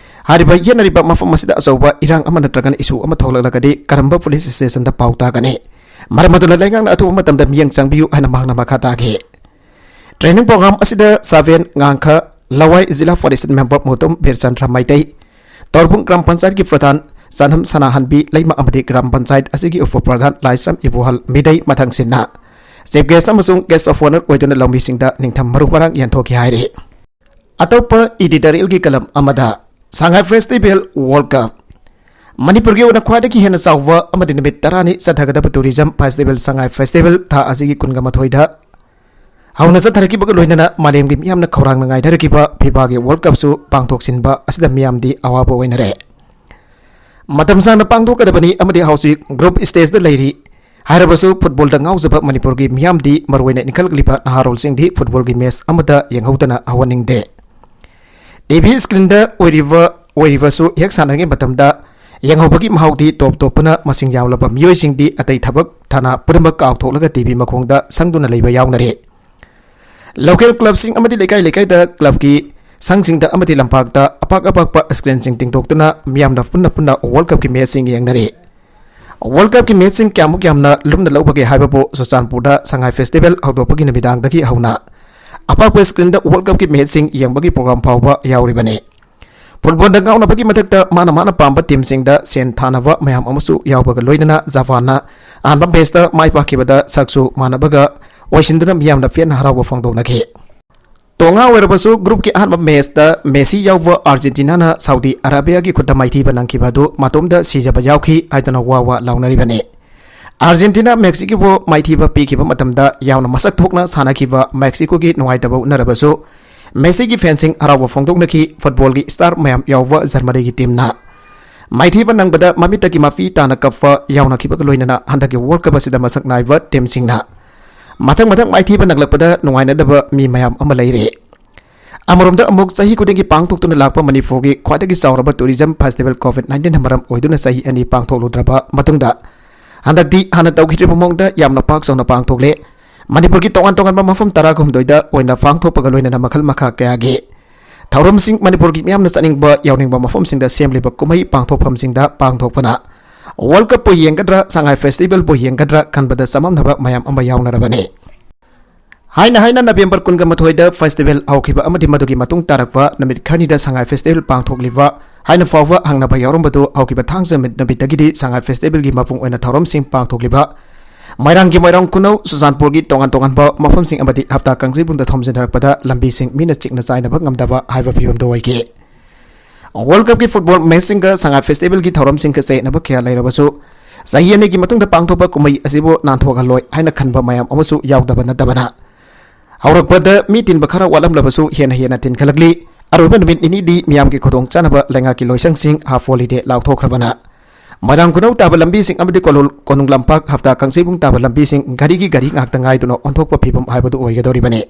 ꯍꯥꯏꯔꯤꯕ ꯌꯦꯠꯅꯔꯤꯕ ꯃꯐꯝ ꯑꯁꯤꯗ ꯑꯆꯧꯕ ꯏꯔꯥꯡ ꯑꯃ ꯅꯠꯇ꯭ꯔꯒꯅ ꯏꯁꯨ ꯑꯃ ꯊꯣꯛꯂꯛꯂꯒꯗꯤ ꯀꯔꯝꯕ ꯄꯨꯂꯤꯁ ꯁ꯭ꯇꯦꯁꯟꯗ ꯄꯥꯎ ꯇꯥꯒꯅꯤ? ꯃꯔꯝ ꯑꯗꯨꯅ ꯂꯩꯉꯥꯛꯅ ꯑꯊꯨꯕ ꯃꯇꯝꯗ ꯃꯤꯠꯌꯦꯡ ꯆꯪꯕꯤꯌꯨ ꯍꯥꯏꯅ ꯃꯍꯥꯛꯅ ꯃꯈꯥ ꯇꯥꯈꯤ꯫ ꯇ꯭ꯔꯦꯅꯤꯡ ꯄ꯭ꯔꯣꯒ꯭ꯔꯥꯝ ꯑꯁꯤꯗ ꯁꯥꯕꯦꯟ ꯉꯥꯡꯈ, ꯂꯋꯥꯏ ꯖꯤꯂꯥ forest member Mutum ꯕꯤꯔꯆꯟꯗ꯭ꯔ Meitei, ꯇꯣꯔꯕꯨꯡ gram ꯄꯟꯆꯥꯌꯠꯀꯤ ꯄ꯭ꯔꯙꯥꯟ ꯆꯥꯅꯝ ꯁꯅꯥꯍꯟꯕꯤ ꯂꯩꯃ ꯑꯃꯗꯤ ꯒ꯭ꯔꯥꯝ ꯄꯟꯆꯥꯌꯠ ꯑꯁꯤꯒꯤ ꯎꯄ ꯄ꯭ꯔꯙꯥꯟ ꯂꯥꯏꯁ꯭ꯔꯝ ꯏꯕꯣꯍꯜ ꯃꯤꯗꯩ ꯃꯊꯪꯁꯤꯟꯅ ꯆꯤꯐ ꯒꯦꯁ꯭ꯠ ꯑꯃꯁꯨꯡ ꯒꯦꯁ꯭ꯠ ꯑꯣꯐ ꯑꯣꯅꯔ ꯑꯣꯏꯗꯨꯅ ꯂꯧꯃꯤꯁꯤꯡꯗ ꯅꯤꯡꯊꯝ ꯃꯔꯨ ꯃꯔꯥꯡ ꯌꯦꯟꯊꯣꯛꯈꯤ ꯍꯥꯏꯔꯤ꯫ ꯑꯇꯣꯞꯄ ꯏꯗꯤꯇꯣꯔꯤꯌꯦꯜꯒꯤ ꯀꯂꯝ ꯑꯃꯗ, ꯁꯉꯥꯏ ꯐꯦꯁꯇꯤꯚꯦꯜ ꯋꯥꯔꯜꯗ ꯀꯞ꯫ ꯃꯅꯤꯄꯨꯔꯒꯤ ꯑꯣꯏꯅ ꯈ꯭ꯋꯥꯏꯗꯒꯤ ꯍꯦꯟꯅ ꯆꯥꯎꯕ ꯑꯃꯗꯤ ꯅꯨꯃꯤꯠ ꯇꯔꯥꯅꯤ ꯆꯠꯊꯒꯗꯕ ꯇꯨꯔꯤꯖꯝ ꯐꯦꯁꯇꯤꯚꯦꯜ ꯁꯉꯥꯏ ꯐꯦꯁꯇꯤꯚꯦꯜ ꯊꯥ ꯑꯁꯤꯒꯤ ꯀꯨꯟꯒ ꯃꯥꯊꯣꯏꯗ ꯍꯧꯅ ꯆꯠꯊꯔꯛꯈꯤꯕꯒ ꯂꯣꯏꯅꯅ ꯃꯥꯂꯦꯝꯒꯤ ꯃꯤꯌꯥꯝꯅ ꯈꯧꯔꯥꯡꯅ ꯉꯥꯏꯅꯔꯛꯈꯤꯕ ꯐꯤꯐꯥꯒꯤ ꯋꯥꯔꯜꯗ ꯀꯞꯁꯨ ꯄꯥꯡꯊꯣꯛꯁꯤꯟꯕ ꯑꯁꯤꯗ ꯃꯤꯌꯥꯝꯗꯤ ꯑꯋꯥꯕ ꯑꯣꯏꯅꯔꯦ꯫ ꯃꯇꯝ ꯁꯥꯡꯅ ꯄꯥꯡꯊꯣꯛꯀꯗꯕꯅꯤ ꯑꯃꯗꯤ ꯍꯧꯖꯤꯛ ꯒ꯭ꯔꯨꯞ ꯁ꯭ꯇꯦꯖꯇ ꯂꯩꯔꯤ꯫ ꯍꯥꯏꯔꯕꯁꯨ ꯐꯨꯠꯕꯣꯜꯗ ꯉꯥꯎꯖꯕ ꯃꯅꯤꯄꯨꯔꯒꯤ ꯃꯤꯌꯥꯝꯗꯤ ꯃꯔꯨꯑꯣꯏꯅ ꯏꯟꯈꯠꯂꯛꯂꯤꯕ ꯅꯍꯥꯔꯣꯜꯁꯤꯡꯗꯤ ꯐꯨꯠꯕꯣꯜꯒꯤ ꯃꯦꯆ ꯑꯃꯠꯇ ꯌꯦꯡꯍꯧꯗꯅ ꯍꯧꯍꯟꯅꯤꯡꯗꯦ꯫ ꯇꯤ ꯚꯤ ꯁ꯭ꯀ꯭ꯔꯤꯟꯗ ꯑꯣꯏꯔꯤꯕ, ꯑꯣꯏꯔꯤꯕꯁꯨ ꯍꯦꯛ ꯁꯥꯟꯅꯔꯤꯉꯩ ꯃꯇꯝꯗ ꯌꯦꯡꯍꯧꯕꯒꯤ ꯃꯍꯥꯎꯗꯤ ꯇꯣꯞ ꯇꯣꯞꯄꯅ꯫ ꯃꯁꯤꯡ ꯌꯥꯝꯂꯕ ꯃꯤꯑꯣꯏꯁꯤꯡꯗꯤ ꯑꯇꯩ ꯊꯕꯛ ꯊꯥꯅ ꯄꯨꯝꯅꯃꯛ ꯀꯥꯎꯊꯣꯛꯂꯒ ꯇꯤꯚꯤ ꯃꯈꯣꯡꯗ ꯁꯪꯗꯨꯅ ꯂꯩꯕ ꯌꯥꯎꯅꯔꯦ꯫ ꯂꯣꯀꯦꯜ ꯀ꯭ꯂꯕꯁꯤꯡ ꯑꯃꯗꯤ ꯂꯩꯀꯥꯏ ꯂꯩꯀꯥꯏꯗ ꯀ꯭ꯂꯕꯀꯤ ꯁꯪꯁꯤꯡꯗ ꯑꯃꯗꯤ ꯂꯝꯄꯥꯛꯇ ꯑꯄꯥꯛ ꯑꯄꯥꯛꯄ ꯁ꯭ꯀ꯭ꯔꯤꯟꯁꯤꯡ ꯇꯤꯡꯊꯣꯛꯇꯨꯅ ꯃꯤꯌꯥꯝꯅ ꯄꯨꯟꯅ ꯄꯨꯟꯅ ꯋꯥꯔꯜ ꯀꯞꯀꯤ ꯃꯦꯠꯆꯁꯤꯡ ꯌꯦꯡꯅꯔꯤ꯫ ꯋꯥꯔꯜ ꯀꯞꯀꯤ ꯃꯦꯠꯆꯁꯤꯡ ꯀꯌꯥꯃꯨꯛ ꯌꯥꯝꯅ ꯂꯨꯝꯅ ꯂꯧꯕꯒꯦ ꯍꯥꯏꯕꯕꯨ ꯆꯨꯔꯆꯥꯟꯄꯨꯔꯗ ꯁꯉꯥꯏ ꯐꯦꯁꯇꯤꯚꯦꯜ ꯍꯧꯗꯣꯛꯄꯒꯤ ꯅꯨꯃꯤꯗꯥꯡꯗꯒꯤ ꯍꯧꯅ ꯑꯄꯥꯛꯄ ꯁ꯭ꯀ꯭ꯔꯤꯟꯗ ꯋꯥꯔꯜ ꯀꯞꯀꯤ ꯃꯦꯠꯆꯁꯤꯡ ꯌꯦꯡꯕꯒꯤ ꯄ꯭ꯔꯣꯒ꯭ꯔꯥꯝ ꯐꯥꯎꯕ ꯌꯥꯎꯔꯤꯕꯅꯤ꯫ ꯐꯨꯠꯕꯣꯜꯗ ꯉꯥꯎꯅꯕꯒꯤ ꯃꯊꯛꯇ ꯃꯥꯅ ꯃꯥꯅ ꯄꯥꯝꯕ ꯇꯤꯝꯁꯤꯡꯗ ꯁꯦꯟ ꯊꯥꯅꯕ ꯃꯌꯥꯝ ꯑꯃꯁꯨ ꯌꯥꯎꯕꯒ ꯂꯣꯏꯅꯅ ꯖꯄꯥꯟꯅ ꯑꯍꯥꯟꯕ ꯃꯦꯠꯆꯇ ꯃꯥꯏ ꯄꯥꯛꯈꯤꯕꯗ ꯁꯛꯁꯨ ꯃꯥꯟꯅꯕꯒ ꯑꯣꯏꯁꯤꯟꯗꯨꯅ ꯃꯤꯌꯥꯝꯅ ꯄꯦꯟꯅ ꯍꯔꯥꯎꯕ ꯐꯣꯡꯗꯣꯛꯅꯈꯤ꯫ ꯇꯣꯉꯥ ꯑꯣꯏꯔꯕꯁꯨ ꯒ꯭ꯔꯨꯞꯀꯤ ꯑꯍꯥꯟꯕ ꯃꯦꯠꯆꯇ ꯃꯦꯁꯤ ꯌꯥꯎꯕ ꯑꯥꯔꯖꯦꯟꯇꯤꯅꯥꯅ ꯁꯥꯎꯗꯤ ꯑꯔꯥꯕꯤꯌꯥꯒꯤ ꯈꯨꯠꯇ ꯃꯥꯏꯊꯤꯕ ꯅꯪꯈꯤꯕ ꯑꯗꯨ ꯃꯇꯣꯝꯗ ꯁꯤꯖꯕ ꯌꯥꯎꯈꯤ ꯍꯥꯏꯗꯨꯅ ꯋꯥ ꯋꯥ ꯂꯥꯎꯅꯔꯤꯕꯅꯤ꯫ ꯑꯥꯔꯖꯦꯟꯇꯤꯅꯥ ꯃꯦꯛꯁꯤꯀꯣꯕꯨ ꯃꯥꯏꯊꯤꯕ ꯄꯤꯈꯤꯕ ꯃꯇꯝꯗ ꯌꯥꯝꯅ ꯃꯁꯛ ꯊꯣꯛꯅ ꯁꯥꯟꯅꯈꯤꯕ ꯃꯦꯛꯁꯤꯀꯣꯒꯤ ꯅꯨꯡꯉꯥꯏꯇꯕ ꯎꯠꯅꯔꯕꯁꯨ ꯃꯦꯁꯤꯒꯤ ꯐꯦꯟꯁꯤꯡ ꯍꯔꯥꯎꯕ ꯐꯣꯡꯗꯣꯛꯅꯈꯤ꯫ ꯐꯨꯠꯕꯣꯜꯒꯤ ꯁ꯭ꯇꯥꯔ ꯃꯌꯥꯝ ꯌꯥꯎꯕ ꯖꯔꯃꯅꯤꯒꯤ ꯇꯤꯝꯅ ꯃꯥꯏꯊꯤꯕ ꯅꯪꯕꯗ ꯃꯃꯤꯠꯇꯒꯤ ꯃꯄꯤ ꯇꯥꯅ ꯀꯞꯄ ꯌꯥꯎꯅꯈꯤꯕꯒ ꯂꯣꯏꯅꯅ ꯍꯟꯗꯛꯀꯤ ꯋꯥꯔꯜ ꯀꯞ ꯑꯁꯤꯗ ꯃꯁꯛ ꯅꯥꯏꯕ ꯇꯤꯝꯁꯤꯡꯅ ꯃꯊꯪ ꯃꯊꯪ ꯃꯥꯏꯊꯤꯕ ꯅꯪꯂꯛꯄꯗ ꯅꯨꯡꯉꯥꯏꯅꯗꯕ ꯃꯤ ꯃꯌꯥꯝ ꯑꯃ ꯂꯩꯔꯦ꯫ ꯑꯃꯔꯣꯝꯗ ꯑꯃꯨꯛ ꯆꯍꯤ ꯈꯨꯗꯤꯡꯒꯤ ꯄꯥꯡꯊꯣꯛꯇꯨꯅ ꯂꯥꯛꯄ ꯃꯅꯤꯄꯨꯔꯒꯤ ꯈ꯭ꯋꯥꯏꯗꯒꯤ ꯆꯥꯎꯔꯕ ꯇꯨꯔꯤꯖꯝ ꯐꯦꯁꯇꯤꯚꯦꯜ ꯀꯣꯚꯤꯗ ꯅꯥꯏꯟꯇꯤꯟꯅ ꯃꯔꯝ ꯑꯣꯏꯗꯨꯅ ꯆꯍꯤ ꯑꯅꯤ ꯄꯥꯡꯊꯣꯛꯂꯨꯗ꯭ꯔꯕ ꯃꯇꯨꯡꯗ ꯍꯟꯗꯛꯇꯤ ꯍꯥꯟꯅ ꯇꯧꯈꯤꯗ꯭ꯔꯤꯕ ꯃꯑꯣꯡꯗ ꯌꯥꯝꯅ ꯄꯥꯛ ꯆꯥꯎꯅ ꯄꯥꯡꯊꯣꯛꯂꯦ꯫ ꯃꯅꯤꯄꯨꯔꯒꯤ ꯇꯣꯉꯥꯟ ꯇꯣꯉꯥꯟꯕ ꯃꯐꯝ ꯇꯔꯥꯍꯨꯝꯗꯣꯏꯗ ꯑꯣꯏꯅ ꯄꯥꯡꯊꯣꯛꯄꯒ ꯂꯣꯏꯅꯅ ꯃꯈꯜ ꯃꯈꯥ ꯀꯌꯥꯒꯤ ꯊꯧꯔꯝꯁꯤꯡ ꯃꯅꯤꯄꯨꯔꯒꯤ ꯃꯤꯌꯥꯝꯅ ꯆꯠꯅꯤꯡꯕ ꯌꯥꯎꯅꯤꯡꯕ ꯃꯐꯝꯁꯤꯡꯗ ꯁꯦꯝꯂꯤꯕ ꯀꯨꯝꯍꯩ ꯄꯥꯡꯊꯣꯛꯐꯝꯁꯤꯡꯗ ꯄꯥꯡꯊꯣꯛꯄꯅ ꯋꯥꯔꯜ ꯀꯞꯄꯨ ꯌꯦꯡꯒꯗ꯭ꯔꯥ, ꯁꯉꯥꯏ ꯐꯦꯁꯇꯤꯚꯦꯜꯕꯨ ꯌꯦꯡꯒꯗ꯭ꯔꯥ ꯈꯟꯕꯗ ꯆꯃꯝꯅꯕ ꯃꯌꯥꯝ ꯑꯃ ꯌꯥꯎꯅꯔꯕꯅꯤ꯫ ꯍꯥꯏꯅ ꯍꯥꯏꯅ ꯅꯕꯦꯝꯕꯔ ꯀꯨꯟꯒ ꯃꯥꯊꯣꯏꯗ ꯐꯦꯁꯇꯤꯚꯦꯜ ꯍꯧꯈꯤꯕ ꯑꯃꯗꯤ ꯃꯗꯨꯒꯤ ꯃꯇꯨꯡ ꯇꯥꯔꯛꯄ ꯅꯨꯃꯤꯠ ꯈꯔꯅꯤꯗ ꯁꯉꯥꯏ ꯐꯦꯁꯇꯤꯚꯦꯜ ꯄꯥꯡꯊꯣꯛꯂꯤꯕ ꯍꯥꯏꯅ ꯐꯥꯎꯕ ꯍꯪꯅꯕ ꯌꯥꯎꯔꯝꯕꯗꯨ ꯍꯧꯈꯤꯕ ꯊꯥꯡꯖ ꯅꯨꯃꯤꯠ ꯅꯨꯃꯤꯠꯇꯒꯤꯗꯤ ꯁꯉꯥꯏ ꯐꯦꯁꯇꯤꯚꯦꯜꯒꯤ ꯃꯄꯨꯡ ꯑꯣꯏꯅ ꯊꯧꯔꯝꯁꯤꯡ ꯄꯥꯡꯊꯣꯛꯂꯤꯕ ꯃꯣꯏꯔꯥꯡꯒꯤ ꯃꯣꯏꯔꯥꯡ ꯈꯨꯅꯧ, ꯆꯨꯔꯆꯥꯟꯄꯨꯔꯒꯤ ꯇꯣꯉꯥꯟ ꯇꯣꯉꯥꯟꯕ ꯃꯐꯝꯁꯤꯡ ꯑꯃꯗꯤ ꯍꯞꯇꯥ ꯀꯥꯡꯖꯩꯕꯨꯡꯗ ꯊꯣꯝꯖꯤꯟꯅꯔꯛꯄꯗ ꯂꯝꯕꯤꯁꯤꯡ ꯃꯤꯅ ꯆꯤꯛꯅ ꯆꯥꯏꯅꯕ ꯉꯝꯗꯕ ꯍꯥꯏꯕ ꯐꯤꯕꯝꯗꯨ ꯑꯣꯏꯈꯤ꯫ ꯋꯥꯔꯜ ꯀꯞꯀꯤ ꯐꯨꯠꯕꯣꯜ ꯃꯦꯠꯆꯁꯤꯡꯒ ꯁꯉꯥꯏ ꯐꯦꯁꯇꯤꯚꯦꯜꯒꯤ ꯊꯧꯔꯝꯁꯤꯡꯒ ꯆꯌꯦꯠꯅꯕ ꯀꯌꯥ ꯂꯩꯔꯕꯁꯨ ꯆꯍꯤ ꯑꯅꯤꯒꯤ ꯃꯇꯨꯡꯗ ꯄꯥꯡꯊꯣꯛꯄ ꯀꯨꯝꯍꯩ ꯑꯁꯤꯕꯨ ꯅꯥꯟꯊꯣꯛꯍꯜꯂꯣꯏ ꯍꯥꯏꯅ ꯈꯟꯕ ꯃꯌꯥꯝ ꯑꯃꯁꯨ ꯌꯥꯎꯗꯕ ꯅꯠꯇꯕꯅ ꯍꯧꯔꯛꯄꯗ ꯃꯤ ꯇꯤꯟꯕ ꯈꯔ ꯋꯥꯠꯂꯝꯂꯕꯁꯨ ꯍꯦꯟꯅ ꯍꯦꯟꯅ ꯇꯤꯟꯈꯠꯂꯛꯂꯤ꯫ ꯑꯔꯣꯏꯕ ꯅꯨꯃꯤꯠ ꯅꯤꯅꯤꯗꯤ ꯃꯤꯌꯥꯝꯒꯤ ꯈꯨꯗꯣꯡꯆꯥꯅꯕ ꯂꯩꯉꯥꯛꯀꯤ ꯂꯣꯏꯁꯪꯁꯤꯡ ꯍꯥꯐ ꯍꯣꯂꯤꯗꯦ ꯂꯥꯎꯊꯣꯛꯈ꯭ꯔꯕꯅ ꯃꯣꯏꯔꯥꯡ ꯈꯨꯅꯧ ꯇꯥꯕ ꯂꯝꯕꯤꯁꯤꯡ ꯑꯃꯗꯤ ꯀꯣꯅꯨꯡ-, ꯀꯣꯅꯨꯡ ꯂꯝꯄꯥꯛ ꯍꯞꯇꯥ ꯀꯥꯡꯖꯩꯕꯨꯡ ꯇꯥꯕ ꯂꯝꯕꯤꯁꯤꯡ ꯒꯥꯔꯤꯒꯤ ꯒꯥꯔꯤ ꯉꯥꯛꯇ ꯉꯥꯏꯗꯨꯅ ꯑꯣꯟꯊꯣꯛꯄ ꯐꯤꯕꯝ ꯍꯥꯏꯕꯗꯨ ꯑꯣꯏꯒꯗꯧꯔꯤꯕꯅꯤ꯫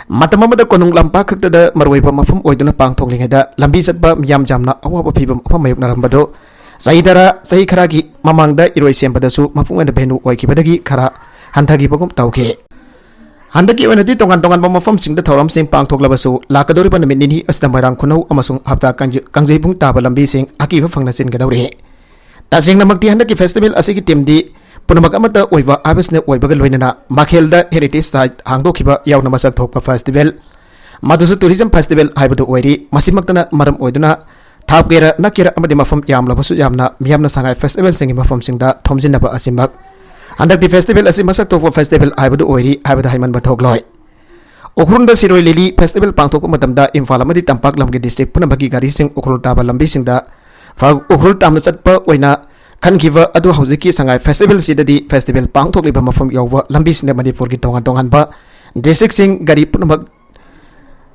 ꯃꯇꯝ ꯑꯃꯗ ꯀꯣꯅꯨꯡ ꯂꯝꯄꯥꯛ ꯈꯛꯇꯗ ꯃꯔꯨꯑꯣꯏꯕ ꯃꯐꯝ ꯑꯣꯏꯗꯨꯅ ꯄꯥꯡꯊꯣꯛꯂꯤꯉꯩꯗ, ꯂꯝꯕꯤ ꯆꯠꯄ ꯃꯤꯌꯥꯝ ꯌꯥꯝꯅ ꯑꯋꯥꯕ ꯐꯤꯕꯝ ꯑꯃ ꯃꯥꯌꯣꯛꯅꯔꯝꯕꯗꯨ ꯆꯍꯤ ꯇꯔꯥ, ꯆꯍꯤ ꯈꯔꯒꯤ ꯃꯃꯥꯡꯗ ꯏꯔꯣꯏ ꯁꯦꯝꯕꯗꯁꯨ ꯃꯄꯨꯡ ꯑꯣꯏꯅ ꯚꯦꯅꯨ ꯑꯣꯏꯈꯤꯕꯗꯒꯤ ꯈꯔ ꯍꯟꯊꯈꯤꯕꯒꯨꯝ ꯇꯧꯈꯤ꯫ ꯍꯟꯗꯛꯀꯤ ꯑꯣꯏꯅꯗꯤ ꯇꯣꯉꯥꯟ ꯇꯣꯉꯥꯟꯕ ꯃꯐꯝꯁꯤꯡꯗ ꯊꯧꯔꯝꯁꯤꯡ ꯄꯥꯡꯊꯣꯛꯂꯕꯁꯨ, ꯂꯥꯛꯀꯗꯧꯔꯤꯕ ꯅꯨꯃꯤꯠ ꯅꯤꯅꯤ ꯑꯁꯤꯗ ꯃꯣꯏꯔꯥꯡ ꯈꯨꯅꯧ ꯑꯃꯁꯨꯡ ꯍꯞꯇꯥ ꯀꯥꯡꯖ-, ꯀꯥꯡꯖꯩꯕꯨꯡ ꯇꯥꯕ ꯂꯝꯕꯤꯁꯤꯡ ꯑꯀꯤꯕ ꯐꯪꯅ ꯆꯦꯟꯒꯗꯧꯔꯤ꯫ ꯇꯁꯦꯡꯅꯃꯛꯇꯤ ꯍꯟꯗꯛꯀꯤ ꯐꯦꯁꯇꯤꯚꯦꯜ ꯑꯁꯤꯒꯤ ꯊꯤꯝꯗꯤ ꯄꯨꯝꯅꯃꯛ ꯑꯃꯠꯇ ꯑꯣꯏꯕ ꯍꯥꯏꯕꯁꯤꯅ ꯑꯣꯏꯕꯒ ꯂꯣꯏꯅꯅ, ꯃꯥꯈꯦꯜꯗ ꯍꯦꯔꯤꯇꯦꯖ ꯁꯥꯏꯠ ꯍꯥꯡꯗꯣꯛꯈꯤꯕ ꯌꯥꯎꯅ ꯃꯁꯛ ꯊꯣꯛꯄ ꯐꯦꯁꯇꯤꯚꯦꯜ, ꯃꯗꯨꯁꯨ ꯇꯨꯔꯤꯖꯝ ꯐꯦꯁꯇꯤꯚꯦꯜ ꯍꯥꯏꯕꯗꯨ ꯑꯣꯏꯔꯤ꯫ ꯃꯁꯤꯃꯛꯇꯅ ꯃꯔꯝ ꯑꯣꯏꯗꯨꯅ ꯊꯥꯞꯀꯦꯔꯥ ꯅꯛꯀꯦꯔꯥ ꯑꯃꯗꯤ ꯃꯐꯝ ꯌꯥꯝꯂꯕꯁꯨ ꯌꯥꯝꯅ ꯃꯤꯌꯥꯝꯅ ꯁꯉꯥꯏ ꯐꯦꯁꯇꯤꯚꯦꯜꯁꯤꯡꯒꯤ ꯃꯐꯝꯁꯤꯡꯗ ꯊꯣꯝꯖꯤꯟꯅꯕ ꯑꯁꯤꯃꯛ ꯍꯟꯗꯛꯇꯤ ꯐꯦꯁꯇꯤꯚꯦꯜ ꯑꯁꯤ ꯃꯁꯛ ꯊꯣꯛꯄ ꯐꯦꯁꯇꯤꯚꯦꯜ ꯍꯥꯏꯕꯗꯨ ꯑꯣꯏꯔꯤ ꯍꯥꯏꯕꯗ ꯍꯥꯏꯃꯟꯕ ꯊꯣꯛꯂꯣꯏ꯫ ꯎꯈ꯭ꯔꯨꯜꯗ ꯁꯤꯔꯣꯏ ꯂꯤꯂꯤ ꯐꯦꯁꯇꯤꯚꯦꯜ ꯄꯥꯡꯊꯣꯛꯄ ꯃꯇꯝꯗ ꯏꯝꯐꯥꯜ ꯑꯃꯗꯤ ꯇꯝꯄꯥꯛ ꯂꯝꯒꯤ ꯗꯤꯁꯇ꯭ꯔꯤꯛ ꯄꯨꯝꯅꯃꯛꯀꯤ ꯒꯥꯔꯤꯁꯤꯡ ꯎꯈ꯭ꯔꯨꯜ ꯇꯥꯕ ꯂꯝꯕꯤꯁꯤꯡꯗ ꯐ-, ꯎꯈ꯭ꯔꯨꯜ ꯇꯥꯝꯅ ꯆꯠꯄ ꯑꯣꯏꯅ ꯈꯟꯈꯤꯕ ꯑꯗꯨ ꯍꯧꯖꯤꯛꯀꯤ ꯁꯉꯥꯏ ꯐꯦꯁꯇꯤꯚꯦꯜꯁꯤꯗꯗꯤ ꯐꯦꯁꯇꯤꯚꯦꯜ ꯄꯥꯡꯊꯣꯛꯂꯤꯕ ꯃꯐꯝ ꯌꯥꯎꯕ ꯂꯝꯕꯤꯁꯤꯡꯗ ꯃꯅꯤꯄꯨꯔꯒꯤ ꯇꯣꯉꯥꯟ ꯇꯣꯉꯥꯟꯕ ꯗꯤꯁꯇ꯭ꯔꯤꯛꯁꯤꯡ ꯒꯥꯔꯤ ꯄꯨꯝꯅꯃꯛ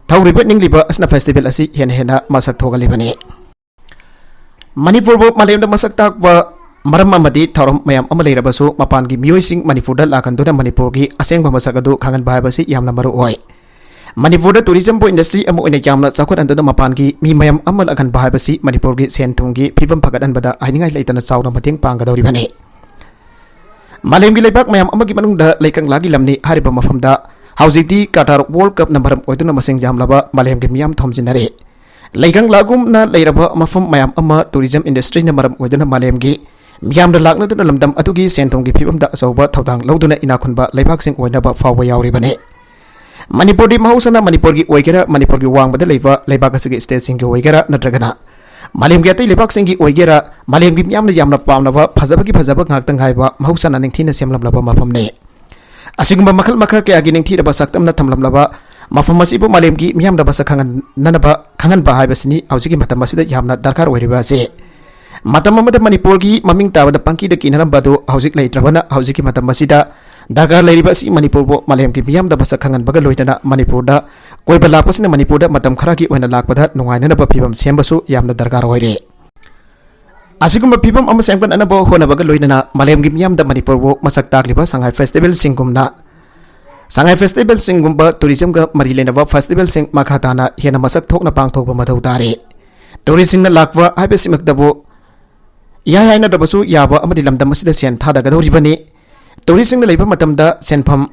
ꯊꯧꯔꯤꯕ ꯅꯤꯡꯂꯤꯕ ꯑꯁꯤꯅ ꯐꯦꯁꯇꯤꯚꯦꯜ ꯑꯁꯤ ꯍꯦꯟꯅ ꯍꯦꯟꯅ ꯃꯁꯛ ꯊꯣꯛꯍꯜꯂꯤꯕꯅꯤ꯫ ꯃꯅꯤꯄꯨꯔꯕꯨ ꯃꯥꯂꯦꯝꯗ ꯃꯁꯛ ꯇꯥꯛꯄ ꯃꯔꯝ ꯑꯃꯗꯤ ꯊꯧꯔꯝ ꯃꯌꯥꯝ ꯑꯃ ꯂꯩꯔꯕꯁꯨ, ꯃꯄꯥꯟꯒꯤ ꯃꯤꯑꯣꯏꯁꯤꯡ ꯃꯅꯤꯄꯨꯔꯗ ꯂꯥꯛꯍꯟꯗꯨꯅ ꯃꯅꯤꯄꯨꯔꯒꯤ ꯑꯁꯦꯡꯕ ꯃꯁꯛ ꯑꯗꯨ ꯈꯪꯍꯟꯕ ꯍꯥꯏꯕꯁꯤ ꯌꯥꯝꯅ ꯃꯔꯨ ꯑꯣꯏ꯫ ꯃꯅꯤꯄꯨꯔꯗ ꯇꯨꯔꯤꯖꯝꯕꯨ ꯏꯟꯗꯁꯇ꯭ꯔꯤ ꯑꯃ ꯑꯣꯏꯅ ꯌꯥꯝꯅ ꯆꯥꯎꯈꯠꯍꯟꯗꯨꯅ ꯃꯄꯥꯟꯒꯤ ꯃꯤ ꯃꯌꯥꯝ ꯑꯃ ꯂꯥꯛꯍꯟꯕ ꯍꯥꯏꯕꯁꯤ ꯃꯅꯤꯄꯨꯔꯒꯤ ꯁꯦꯟ ꯊꯨꯝꯒꯤ ꯐꯤꯕꯝ ꯐꯒꯠꯍꯟꯕꯗ ꯍꯥꯏꯅꯤꯡꯉꯥꯏ ꯂꯩꯇꯅ ꯆꯥꯎꯅ ꯃꯇꯦꯡ ꯄꯥꯡꯒꯗꯧꯔꯤꯕꯅꯤ꯫ ꯃꯥꯂꯦꯝꯒꯤ ꯂꯩꯕꯥꯛ ꯃꯌꯥꯝ ꯑꯃꯒꯤ ꯃꯅꯨꯡꯗ ꯂꯩꯀꯪꯂꯥꯒꯤ ꯂꯝꯅꯤ ꯍꯥꯏꯔꯤꯕ ꯃꯐꯝꯗ ꯍꯧꯖꯤꯛꯇꯤ ꯀꯇꯥꯔ ꯋꯥꯔꯜ ꯀꯞꯅ ꯃꯔꯝ ꯑꯣꯏꯗꯨꯅ ꯃꯁꯤꯡ ꯌꯥꯝꯂꯕ ꯃꯥꯂꯦꯝꯒꯤ ꯃꯤꯌꯥꯝ ꯊꯣꯝꯖꯤꯟꯅꯔꯤ꯫ ꯂꯩꯀꯪꯂꯥꯒꯨꯝꯅ ꯂꯩꯔꯕ ꯃꯐꯝ ꯃꯌꯥꯝ ꯑꯃ ꯇꯨꯔꯤꯖꯝ ꯏꯟꯗꯁꯇ꯭ꯔꯤꯅ ꯃꯔꯝ ꯑꯣꯏꯗꯨꯅ ꯃꯥꯂꯦꯝꯒꯤ ꯃꯤꯌꯥꯝꯅ ꯂꯥꯛꯅꯗꯨꯅ ꯂꯝꯗꯝ ꯑꯗꯨꯒꯤ ꯁꯦꯟ ꯊꯨꯝꯒꯤ ꯐꯤꯕꯝꯗ ꯑꯆꯧꯕ ꯊꯧꯗꯥꯡ ꯂꯧꯗꯨꯅ ꯏꯅꯥꯛ ꯈꯨꯟꯕ ꯂꯩꯕꯥꯛꯁꯤꯡ ꯑꯣꯏꯅꯕ ꯐꯥꯎꯕ ꯌꯥꯎꯔꯤꯕꯅꯤ꯫ ꯃꯅꯤꯄꯨꯔꯗꯤ ꯃꯍꯧꯁꯥꯅ ꯃꯅꯤꯄꯨꯔꯒꯤ ꯑꯣꯏꯒꯦꯔꯥ, ꯃꯅꯤꯄꯨꯔꯒꯤ ꯋꯥꯡꯃꯗ ꯂꯩꯕ ꯂꯩꯕꯥꯛ ꯑꯁꯤꯒꯤ ꯁ꯭ꯇꯦꯠꯁꯤꯡꯒꯤ ꯑꯣꯏꯒꯦꯔꯥ, ꯅꯠꯇ꯭ꯔꯒꯅ ꯃꯥꯂꯦꯝꯒꯤ ꯑꯇꯩ ꯂꯩꯕꯥꯛꯁꯤꯡꯒꯤ ꯑꯣꯏꯒꯦꯔꯥ, ꯃꯥꯂꯦꯝꯒꯤ ꯃꯤꯌꯥꯝꯅ ꯌꯥꯝꯅ ꯄꯥꯝꯅꯕ ꯐꯖꯕꯒꯤ ꯐꯖꯕ ꯉꯥꯛꯇ ꯉꯥꯏꯕ ꯃꯍꯧꯁꯥꯅ ꯅꯤꯡꯊꯤꯅ ꯁꯦꯝꯂꯝꯂꯕ ꯃꯐꯝꯅꯤ꯫ ꯑꯁꯤꯒꯨꯝꯕ ꯃꯈꯜ ꯃꯈꯜ ꯀꯌꯥꯒꯤ ꯅꯤꯡꯊꯤꯔꯕ ꯁꯛꯇꯝꯅ ꯊꯝꯂꯝꯂꯕ ꯃꯐꯝ ꯑꯁꯤꯕꯨ ꯃꯥꯂꯦꯝꯒꯤ ꯃꯤꯌꯥꯝꯗ ꯃꯁꯛ ꯈꯪꯍꯟꯅꯅꯕ, ꯈꯪꯍꯟꯕ ꯍꯥꯏꯕꯁꯤꯅꯤ ꯍꯧꯖꯤꯛꯀꯤ ꯃꯇꯝ ꯑꯁꯤꯗ ꯌꯥꯝꯅ ꯗꯔꯀꯥꯔ ꯑꯣꯏꯔꯤꯕ ꯑꯁꯤ꯫ ꯃꯇꯝ ꯑꯃꯗ ꯃꯅꯤꯄꯨꯔꯒꯤ ꯃꯃꯤꯡ ꯇꯥꯕꯗ ꯄꯪꯀꯤꯗ ꯀꯤꯅꯔꯝꯕ ꯑꯗꯨ ꯍꯧꯖꯤꯛ ꯂꯩꯇ꯭ꯔꯕꯅ, ꯍꯧꯖꯤꯛꯀꯤ ꯃꯇꯝ ꯑꯁꯤꯗ ꯗꯔꯀꯥꯔ ꯂꯩꯔꯤꯕ ꯑꯁꯤ ꯃꯅꯤꯄꯨꯔꯕꯨ ꯃꯥꯂꯦꯝꯒꯤ ꯃꯤꯌꯥꯝꯗ ꯃꯁꯛ ꯈꯪꯍꯟꯕꯒ ꯂꯣꯏꯅꯅ ꯃꯅꯤꯄꯨꯔꯗ ꯀꯣꯏꯕ ꯂꯥꯛꯄꯁꯤꯅ ꯃꯅꯤꯄꯨꯔꯗ ꯃꯇꯝ ꯈꯔꯒꯤ ꯑꯣꯏꯅ ꯂꯥꯛꯄꯗ ꯅꯨꯡꯉꯥꯏꯅꯅꯕ ꯐꯤꯕꯝ ꯁꯦꯝꯕꯁꯨ ꯌꯥꯝꯅ ꯗꯔꯀꯥꯔ ꯑꯣꯏꯔꯦ꯫ ꯑꯁꯤꯒꯨꯝꯕ ꯐꯤꯕꯝ ꯑꯃ ꯁꯦꯝꯒꯠꯅꯅꯕ ꯍꯣꯠꯅꯕꯒ ꯂꯣꯏꯅꯅ ꯃꯥꯂꯦꯝꯒꯤ ꯃꯤꯌꯥꯝꯗ ꯃꯅꯤꯄꯨꯔꯕꯨ ꯃꯁꯛ ꯇꯥꯛꯂꯤꯕ ꯁꯉꯥꯏ ꯐꯦꯁꯇꯤꯚꯦꯜꯁꯤꯡꯒꯨꯝꯅ ꯁꯉꯥꯏ ꯐꯦꯁꯇꯤꯚꯦꯜꯁꯤꯡꯒꯨꯝꯕ ꯇꯨꯔꯤꯖꯝꯒ ꯃꯔꯤ ꯂꯩꯅꯕ ꯐꯦꯁꯇꯤꯚꯦꯜꯁꯤꯡ ꯃꯈꯥ ꯇꯥꯅ ꯍꯦꯟꯅ ꯃꯁꯛ ꯊꯣꯛꯅ ꯄꯥꯡꯊꯣꯛꯄ ꯃꯊꯧ ꯇꯥꯔꯤ꯫ ꯇꯨꯔꯤꯁꯁꯤꯡꯅ ꯂꯥꯛꯄ ꯍꯥꯏꯕꯁꯤꯃꯛꯇꯕꯨ ꯏꯍꯥꯏ ꯍꯥꯏꯅꯗ꯭ꯔꯕꯁꯨ ꯌꯥꯕ ꯑꯃꯗꯤ ꯂꯝꯗꯝ ꯑꯁꯤꯗ ꯁꯦꯟ ꯊꯥꯗꯒꯗꯧꯔꯤꯕꯅꯤ꯫ ꯇꯨꯔꯤꯁꯁꯤꯡꯅ ꯂꯩꯕ ꯃꯇꯝꯗ ꯁꯦꯟꯐꯝ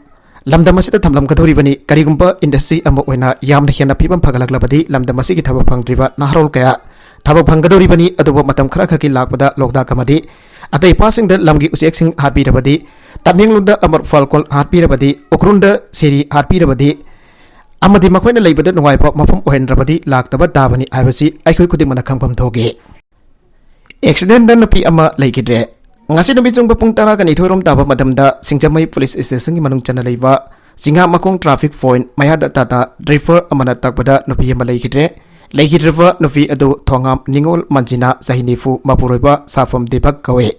ꯂꯝꯗꯝ ꯑꯁꯤꯗ ꯊꯝꯂꯝꯒꯗꯧꯔꯤꯕꯅꯤ꯫ ꯀꯔꯤꯒꯨꯝꯕ ꯏꯟꯗꯁꯇ꯭ꯔꯤ ꯑꯃ ꯑꯣꯏꯅ ꯌꯥꯝꯅ ꯍꯦꯟꯅ ꯐꯤꯕꯝ ꯐꯒꯠꯂꯛꯂꯕꯗꯤ ꯂꯝꯗꯝ ꯑꯁꯤꯒꯤ ꯊꯕꯛ ꯐꯪꯗ꯭ꯔꯤꯕ ꯅꯍꯥꯔꯣꯜ ꯀꯌꯥ ꯊꯕꯛ ꯐꯪꯒꯗꯧꯔꯤꯕꯅꯤ꯫ ꯑꯗꯨꯕꯨ ꯃꯇꯝ ꯈꯔ ꯈꯛꯀꯤ ꯂꯥꯛꯄꯗ ꯂꯣꯛꯇꯥꯛ ꯑꯃꯗꯤ ꯑꯇꯩ ꯄꯥꯠꯁꯤꯡꯗ ꯂꯝꯒꯤ ꯎꯆꯦꯛꯁꯤꯡ ꯍꯥꯠꯄꯤꯔꯕꯗꯤ, ꯇꯃꯦꯡꯂꯣꯡꯗ ꯑꯃꯔ ꯐꯥꯜꯀꯣꯟ ꯍꯥꯠꯄꯤꯔꯕꯗꯤ, ꯎꯈ꯭ꯔꯨꯜꯗ ꯁꯤꯔꯤ ꯍꯥꯠꯄꯤꯔꯕꯗꯤ, ꯑꯃꯗꯤ ꯃꯈꯣꯏꯅ ꯂꯩꯕꯗ ꯅꯨꯡꯉꯥꯏꯕ ꯃꯐꯝ ꯑꯣꯏꯍꯟꯗ꯭ꯔꯕꯗꯤ ꯂꯥꯛꯇꯕ ꯇꯥꯕꯅꯤ ꯍꯥꯏꯕꯁꯤ ꯑꯩꯈꯣꯏ ꯈꯨꯗꯤꯡꯃꯛꯅ ꯈꯪꯐꯝ ꯊꯣꯛꯏ꯫ ꯑꯦꯛꯁꯤꯗꯦꯟꯗ ꯅꯨꯄꯤ ꯑꯃ ꯂꯩꯈꯤꯗ꯭ꯔꯦ꯫ ꯉꯁꯤ ꯅꯨꯃꯤꯠ ꯆꯨꯡꯕ ꯄꯨꯡ ꯇꯔꯥꯒ ꯅꯤꯊꯣꯏ ꯔꯣꯝ ꯇꯥꯕ ꯃꯇꯝꯗ ꯁꯤꯡꯖꯃꯩ ꯄꯨꯂꯤꯁ ꯁ꯭ꯇꯦꯁꯟꯒꯤ ꯃꯅꯨꯡ ꯆꯟꯅ ꯂꯩꯕ ꯆꯤꯡꯉꯥꯃꯈꯣꯡ ꯇ꯭ꯔꯥꯐꯤꯛ ꯄꯣꯏꯟꯠ ꯃꯌꯥꯗ ꯇꯥꯇꯥ ꯗ꯭ꯔꯤꯐꯔ ꯑꯃꯅ ꯇꯛꯄꯗ ꯅꯨꯄꯤ ꯑꯃ ꯂꯩꯈꯤꯗ꯭ꯔꯦ꯫ ꯂꯩꯈꯤꯗ꯭ꯔꯕ ꯅꯨꯄꯤ ꯑꯗꯨ ꯊꯣꯉꯥꯝ ꯅꯤꯉꯣꯜ ꯃꯟꯖꯤꯅꯥ, ꯆꯍꯤ ꯅꯤꯐꯨ, ꯃꯄꯨꯔꯣꯏꯕ ꯁꯥꯐꯝ ꯗꯤꯄꯛ ꯀꯧꯏ꯫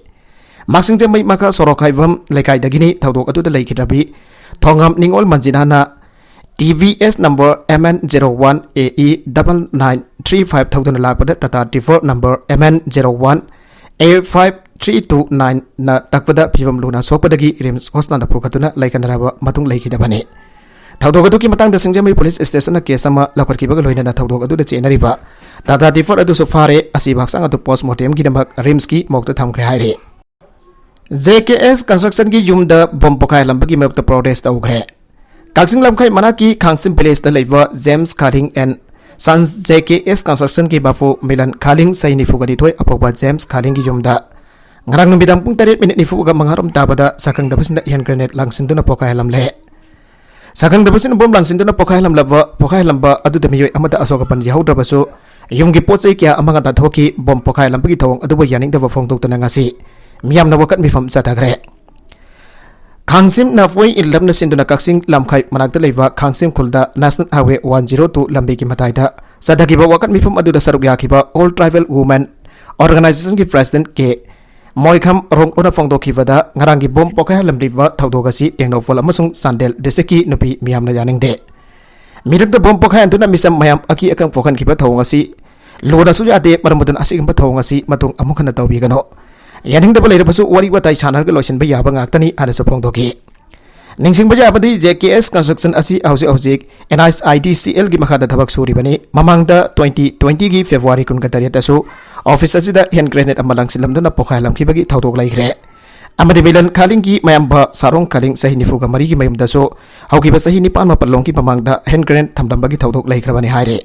ꯃꯥꯛꯁꯤꯡꯖꯃꯩ ꯃꯈꯥ ꯁꯣꯔꯣꯛ ꯍꯥꯏꯐꯝ ꯂꯩꯀꯥꯏꯗꯒꯤꯅꯤ꯫ ꯊꯧꯗꯣꯛ ꯑꯗꯨꯗ ꯂꯩꯈꯤꯗ꯭ꯔꯕꯤ ꯊꯣꯉꯥꯝ ꯅꯤꯉꯣꯜ ꯃꯟꯖꯤꯅꯥꯅ T V S number M N zero one A E double nine three five ꯊꯧꯗꯨꯅ ꯂꯥꯛꯄꯗ ꯇꯥꯇꯥ ꯗ꯭ꯔꯤꯐꯔ number M N zero one A five three two ꯅꯥꯏꯟꯅ ꯇꯛꯄꯗ ꯐꯤꯕꯝ ꯂꯨꯅ ꯁꯣꯛꯄꯗꯒꯤ ꯔꯤꯝꯁ ꯍꯣꯁꯄꯤꯇꯥꯜꯗ ꯄꯨꯈꯠꯇꯨꯅ ꯂꯩꯈꯠꯅꯔꯕ ꯃꯇꯨꯡ ꯂꯩꯈꯤꯗꯕꯅꯤ꯫ ꯊꯧꯗꯣꯛ ꯑꯗꯨꯒꯤ ꯃꯇꯥꯡꯗ ꯁꯤꯡꯖꯃꯩ ꯄꯨꯂꯤꯁ ꯁ꯭ꯇꯦꯁꯟꯅ ꯀꯦꯁ ꯑꯃ ꯂꯧꯈꯠꯈꯤꯕꯒ ꯂꯣꯏꯅꯅ ꯊꯧꯗꯣꯛ ꯑꯗꯨꯗ ꯆꯦꯟꯅꯔꯤꯕ ꯇꯥꯇꯥ ꯗ꯭ꯔꯤꯐꯔ ꯑꯗꯨꯁꯨ ꯐꯥꯔꯦ꯫ ꯑꯁꯤꯕ ꯍꯛꯆꯥꯡ ꯑꯗꯨ ꯄꯣꯁꯃꯣꯔꯇꯦꯝꯒꯤꯗꯃꯛ ꯔꯤꯝꯁꯀꯤ ꯃꯣꯔꯒꯇ ꯊꯝꯈ꯭ꯔꯦ ꯍꯥꯏꯔꯤ꯫ ꯖꯦ ꯀꯦ ꯑꯦꯁ ꯀꯟꯁꯇ꯭ꯔꯛꯁꯟꯒꯤ ꯌꯨꯝꯗ ꯕꯣꯝ ꯄꯣꯈꯥꯏꯍꯜꯂꯝꯕꯒꯤ ꯃꯥꯌꯣꯛꯇ ꯄ꯭ꯔꯣꯇꯦꯁ ꯇꯧꯈ꯭ꯔꯦ꯫ ꯀꯛꯆꯤꯡ ꯂꯝꯈꯥꯏ ꯃꯅꯥꯛꯀꯤ ꯈꯥꯡꯁꯤꯝ ꯚꯤꯂꯦꯖꯇ ꯂꯩꯕ James Khaling and sons J K S ꯀꯟꯁꯇ꯭ꯔꯛꯁꯟꯒꯤ ꯃꯄꯨ ꯃꯤꯂꯟ ꯈꯥꯂꯤꯡ, ꯆꯍꯤ ꯅꯤꯐꯨꯒ ꯅꯤꯊꯣꯏ, ꯑꯄꯣꯛꯄ ꯖꯦꯝꯁ ꯈꯥꯂꯤꯡꯒꯤ ꯌꯨꯝꯗ ꯉꯔꯥꯡ ꯅꯨꯃꯤꯗꯥꯡ ꯄꯨꯡ ꯇꯔꯦꯠ ꯃꯤꯅꯤꯠ ꯅꯤꯐꯨꯒ ꯃꯉꯥ ꯔꯣꯝ ꯇꯥꯕꯗ ꯁꯛꯈꯪꯗꯕꯁꯤꯡꯅ ꯍꯦꯟ ꯒ꯭ꯔꯦꯅꯦꯗ ꯂꯪꯁꯤꯟꯗꯨꯅ ꯄꯣꯈꯥꯏꯍꯜꯂꯝꯂꯦ꯫ ꯁꯛꯈꯪꯗꯕꯁꯤꯅ ꯕꯣꯝ ꯂꯪꯁꯤꯟꯗꯨꯅ ꯄꯣꯈꯥꯏꯍꯜꯂꯝꯂꯕ, ꯄꯣꯈꯥꯏꯍꯜꯂꯝꯕ ꯑꯗꯨꯗ ꯃꯤꯑꯣꯏ ꯑꯃꯗ ꯑꯁꯣꯛ ꯑꯄꯟ ꯌꯥꯎꯍꯧꯗ꯭ꯔꯕꯁꯨ, ꯌꯨꯝꯒꯤ ꯄꯣꯠ ꯆꯩ ꯀꯌꯥ ꯑꯃ ꯉꯥꯛꯅ ꯊꯣꯛꯈꯤ꯫ ꯕꯣꯝ ꯄꯣꯈꯥꯏꯍꯜꯂꯝꯕꯒꯤ ꯊꯧꯑꯣꯡ ꯑꯗꯨꯕꯨ ꯌꯥꯅꯤꯡꯗꯕ ꯐꯣꯡꯗꯣꯛꯇꯨꯅ ꯉꯁꯤ ꯃꯤꯌꯥꯝꯅ ꯋꯥꯀꯠ ꯃꯤꯐꯝ ꯆꯠꯊꯈ꯭ꯔꯦ꯫ ꯈꯥꯡꯁꯤꯝ ꯅꯐꯣꯏ ꯏꯜꯂꯝꯅ ꯆꯤꯟꯗꯨꯅ ꯀꯛꯆꯤꯡ ꯂꯝꯈꯥꯏ ꯃꯅꯥꯛꯇ ꯂꯩꯕ ꯈꯥꯡꯁꯤꯝ ꯈꯨꯜꯗ National Highway one zero two ꯂꯝꯕꯤꯒꯤ ꯃꯇꯥꯏꯗ ꯆꯠꯊꯈꯤꯕ ꯋꯥꯀꯠ ꯃꯤꯐꯝ ꯑꯗꯨꯗ ꯁꯔꯨꯛ ꯌꯥꯈꯤꯕ All Tribal Women Organizationꯒꯤ President ꯀꯦ ꯃꯣꯏꯈꯝ ꯔꯣꯡꯂꯣꯅ ꯐꯣꯡꯗꯣꯛꯈꯤꯕꯗ, ꯉꯔꯥꯡꯒꯤ ꯕꯣꯝ ꯄꯣꯈꯥꯏꯍꯜꯂꯝꯂꯤꯕ ꯊꯧꯗꯣꯛ ꯑꯁꯤ ꯇꯦꯡꯅꯧꯄꯜ ꯑꯃꯁꯨꯡ ꯆꯥꯟꯗꯦꯜ districtꯀꯤ ꯅꯨꯄꯤ ꯃꯤꯌꯥꯝꯅ ꯌꯥꯅꯤꯡꯗꯦ꯫ ꯃꯤꯔꯛꯇ ꯕꯣꯝ ꯄꯣꯈꯥꯏꯍꯟꯗꯨꯅ ꯃꯤꯆꯝ ꯃꯌꯥꯝ ꯑꯀꯤ ꯑꯈꯪ ꯄꯣꯛꯍꯟꯈꯤꯕ ꯊꯧꯑꯣꯡ ꯑꯁꯤ ꯂꯨꯅꯁꯨ ꯌꯥꯗꯦ꯫ ꯃꯔꯝ ꯑꯗꯨꯅ ꯑꯁꯤꯒꯨꯝꯕ ꯊꯧꯑꯣꯡ ꯑꯁꯤ ꯃꯇꯨꯡ ꯑꯃꯨꯛ ꯍꯟꯅ ꯇꯧꯕꯤꯒꯅꯨ꯫ ꯌꯥꯅꯤꯡꯗꯕ ꯂꯩꯔꯕꯁꯨ ꯋꯥꯔꯤ ꯋꯥꯇꯥꯏ ꯁꯥꯟꯅꯔꯒ ꯂꯣꯏꯁꯤꯟꯕ ꯌꯥꯕ ꯉꯥꯛꯇꯅꯤ ꯍꯥꯏꯅꯁꯨ ꯐꯣꯡꯗꯣꯛꯈꯤ꯫ ꯅꯤꯡꯁꯤꯡꯕ ꯌꯥꯕꯗꯤ, JKS Construction ꯑꯁꯤ ꯍꯧꯖꯤꯛ ꯍꯧꯖꯤꯛ NHIDCL ꯒꯤ ꯃꯈꯥꯗ ꯊꯕꯛ ꯁꯨꯔꯤꯕꯅꯤ꯫ ꯃꯃꯥꯡꯗ twenty twenty ꯒꯤ February ꯀꯨꯟꯒ ꯇꯔꯦꯠꯇꯁꯨ office ꯑꯁꯤꯗ hand grenade ꯑꯃ ꯂꯪꯁꯤꯜꯂꯝꯗꯨꯅ ꯄꯣꯈꯥꯏꯍꯜꯂꯝꯈꯤꯕꯒꯤ ꯊꯧꯗꯣꯛ ꯂꯩꯈ꯭ꯔꯦ꯫ ꯑꯃꯗꯤ ꯃꯤꯂꯟ ꯈꯥꯂꯤꯡꯒꯤ ꯃꯌꯥꯝꯕ ꯁꯥꯔꯣꯡ ꯈꯥꯂꯤꯡ, ꯆꯍꯤ ꯅꯤꯐꯨꯒ ꯃꯔꯤꯒꯤ ꯃꯌꯨꯝꯗꯁꯨ ꯍꯧꯈꯤꯕ ꯆꯍꯤ ꯅꯤꯄꯥꯟ ꯃꯥꯄꯜ ꯂꯣꯝꯒꯤ ꯃꯃꯥꯡꯗ hand grenade ꯊꯝꯂꯝꯕꯒꯤ ꯊꯧꯗꯣꯛ ꯂꯩꯈ꯭ꯔꯕꯅꯤ ꯍꯥꯏꯔꯤ꯫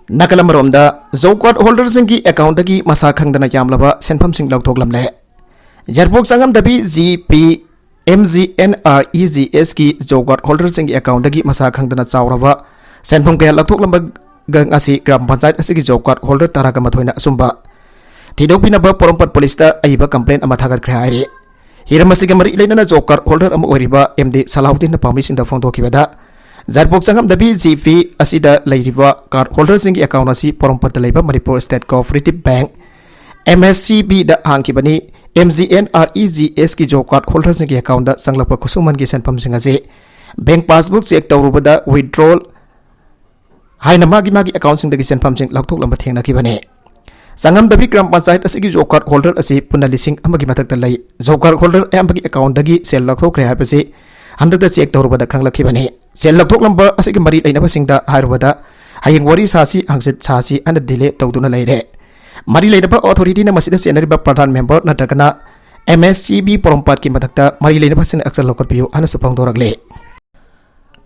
ꯅꯥꯀꯜ ꯑꯃꯔꯣꯝꯗ, job card holder ꯁꯤꯡꯒꯤ account ꯇꯒꯤ ꯃꯁꯥ ꯈꯪꯗꯅ ꯌꯥꯝꯂꯕ ꯁꯦꯟꯐꯝꯁꯤꯡ ꯂꯧꯊꯣꯛꯂꯝꯂꯦ꯫ ꯌꯥꯏꯔꯤꯄꯣꯛ ꯆꯪꯉꯝꯗꯕꯤ GP MGNREGS ꯀꯤ job card holder ꯁꯤꯡꯒꯤ account ꯇꯒꯤ ꯃꯁꯥ ꯈꯪꯗꯅ ꯆꯥꯎꯔꯕ ꯁꯦꯟꯐꯝ ꯀꯌꯥ ꯂꯧꯊꯣꯛꯂꯝꯕ ꯉꯁꯤ ꯒ꯭ꯔꯥꯝ ꯄꯟꯆꯥꯌꯠ ꯑꯁꯤꯒꯤ job card holder ꯇꯔꯥꯒ ꯃꯥꯊꯣꯏꯅ ꯑꯆꯨꯝꯕ ꯊꯤꯗꯣꯛꯄꯤꯅꯕ ꯄꯣꯔꯣꯝꯄꯥꯠ police ꯇ ꯑꯏꯕ complaint ꯑꯃ ꯊꯥꯒꯠꯈ꯭ꯔꯦ ꯍꯥꯏꯔꯤ꯫ ꯍꯤꯔꯝ ꯑꯁꯤꯒ ꯃꯔꯤ ꯂꯩꯅꯅ job card holder ꯑꯃ ꯑꯣꯏꯔꯤꯕ MD ꯁꯂꯥꯎꯗꯤꯟꯅ ꯄꯥꯎꯃꯤꯁꯤꯡꯗ ꯐꯣꯡꯗꯣꯛꯈꯤꯕꯗ, ꯌꯥꯏꯔꯤꯄꯣꯛ ꯆꯪꯉꯝꯗꯕꯤ GP ꯑꯁꯤꯗ ꯂꯩꯔꯤꯕ card holder ꯁꯤꯡꯒꯤ account ꯑꯁꯤ ꯄꯣꯔꯣꯝꯄꯥꯠꯇ ꯂꯩꯕ Manipur State Cooperative Bank, MSCB ꯗ ꯍꯥꯡꯈꯤꯕꯅꯤ꯫ MGNREGS ꯀꯤ job card holder ꯁꯤꯡꯒꯤ account ꯇ ꯆꯪꯂꯛꯄ ꯈꯨꯠꯁꯨꯃꯟꯒꯤ ꯁꯦꯟꯐꯝꯁꯤꯡ ꯑꯁꯤ bank passbook check ꯇꯧꯔꯨꯕꯗ withdrawal ꯍꯥꯏꯅ ꯃꯥꯒꯤ ꯃꯥꯒꯤ account ꯁꯤꯡꯗꯒꯤ ꯁꯦꯟꯐꯝꯁꯤꯡ ꯂꯧꯊꯣꯛꯂꯝꯕ ꯊꯦꯡꯅꯈꯤꯕꯅꯤ꯫ ꯆꯪꯉꯝꯗꯕꯤ ꯒ꯭ꯔꯥꯝ ꯄꯟꯆꯥꯌꯠ ꯑꯁꯤꯒꯤ job card holder ꯑꯁꯤ ꯄꯨꯟꯅ ꯂꯤꯁꯤꯡ ꯑꯃꯒꯤ ꯃꯊꯛꯇ ꯂꯩ꯫ Job card holder ꯑꯌꯥꯝꯕꯒꯤ account ꯗꯒꯤ ꯁꯦꯜ ꯂꯧꯊꯣꯛꯈ꯭ꯔꯦ ꯍꯥꯏꯕꯁꯤ ꯍꯟꯗꯛꯇ check ꯇꯧꯔꯨꯕꯗ ꯈꯪꯂꯛꯈꯤꯕꯅꯤ꯫ ꯁꯦꯜ ꯂꯧꯊꯣꯛꯂꯝꯕ ꯑꯁꯤꯒꯤ ꯃꯔꯤ ꯂꯩꯅꯕꯁꯤꯡꯗ ꯍꯥꯏꯔꯨꯕꯗ, "ꯍꯌꯦꯡ ꯋꯥꯔꯤ ꯁꯥꯁꯤ, ꯍꯪꯆꯤꯠ ꯁꯥꯁꯤ" ꯍꯥꯏꯅ delay ꯇꯧꯗꯨꯅ ꯂꯩꯔꯦ꯫ ꯃꯔꯤ ꯂꯩꯅꯕ authority ꯅ ꯃꯁꯤꯗ ꯆꯦꯟꯅꯔꯤꯕ ꯄ꯭ꯔꯙꯥꯟ member ꯅꯠꯇ꯭ꯔꯒꯅ MSCB ꯄꯣꯔꯣꯝꯄꯥꯠꯀꯤ ꯃꯊꯛꯇ ꯃꯔꯤ ꯂꯩꯅꯕꯁꯤꯡꯅ action ꯂꯧꯈꯠꯄꯤꯌꯨ ꯍꯥꯏꯅꯁꯨ ꯐꯣꯡꯗꯣꯔꯛꯂꯤ꯫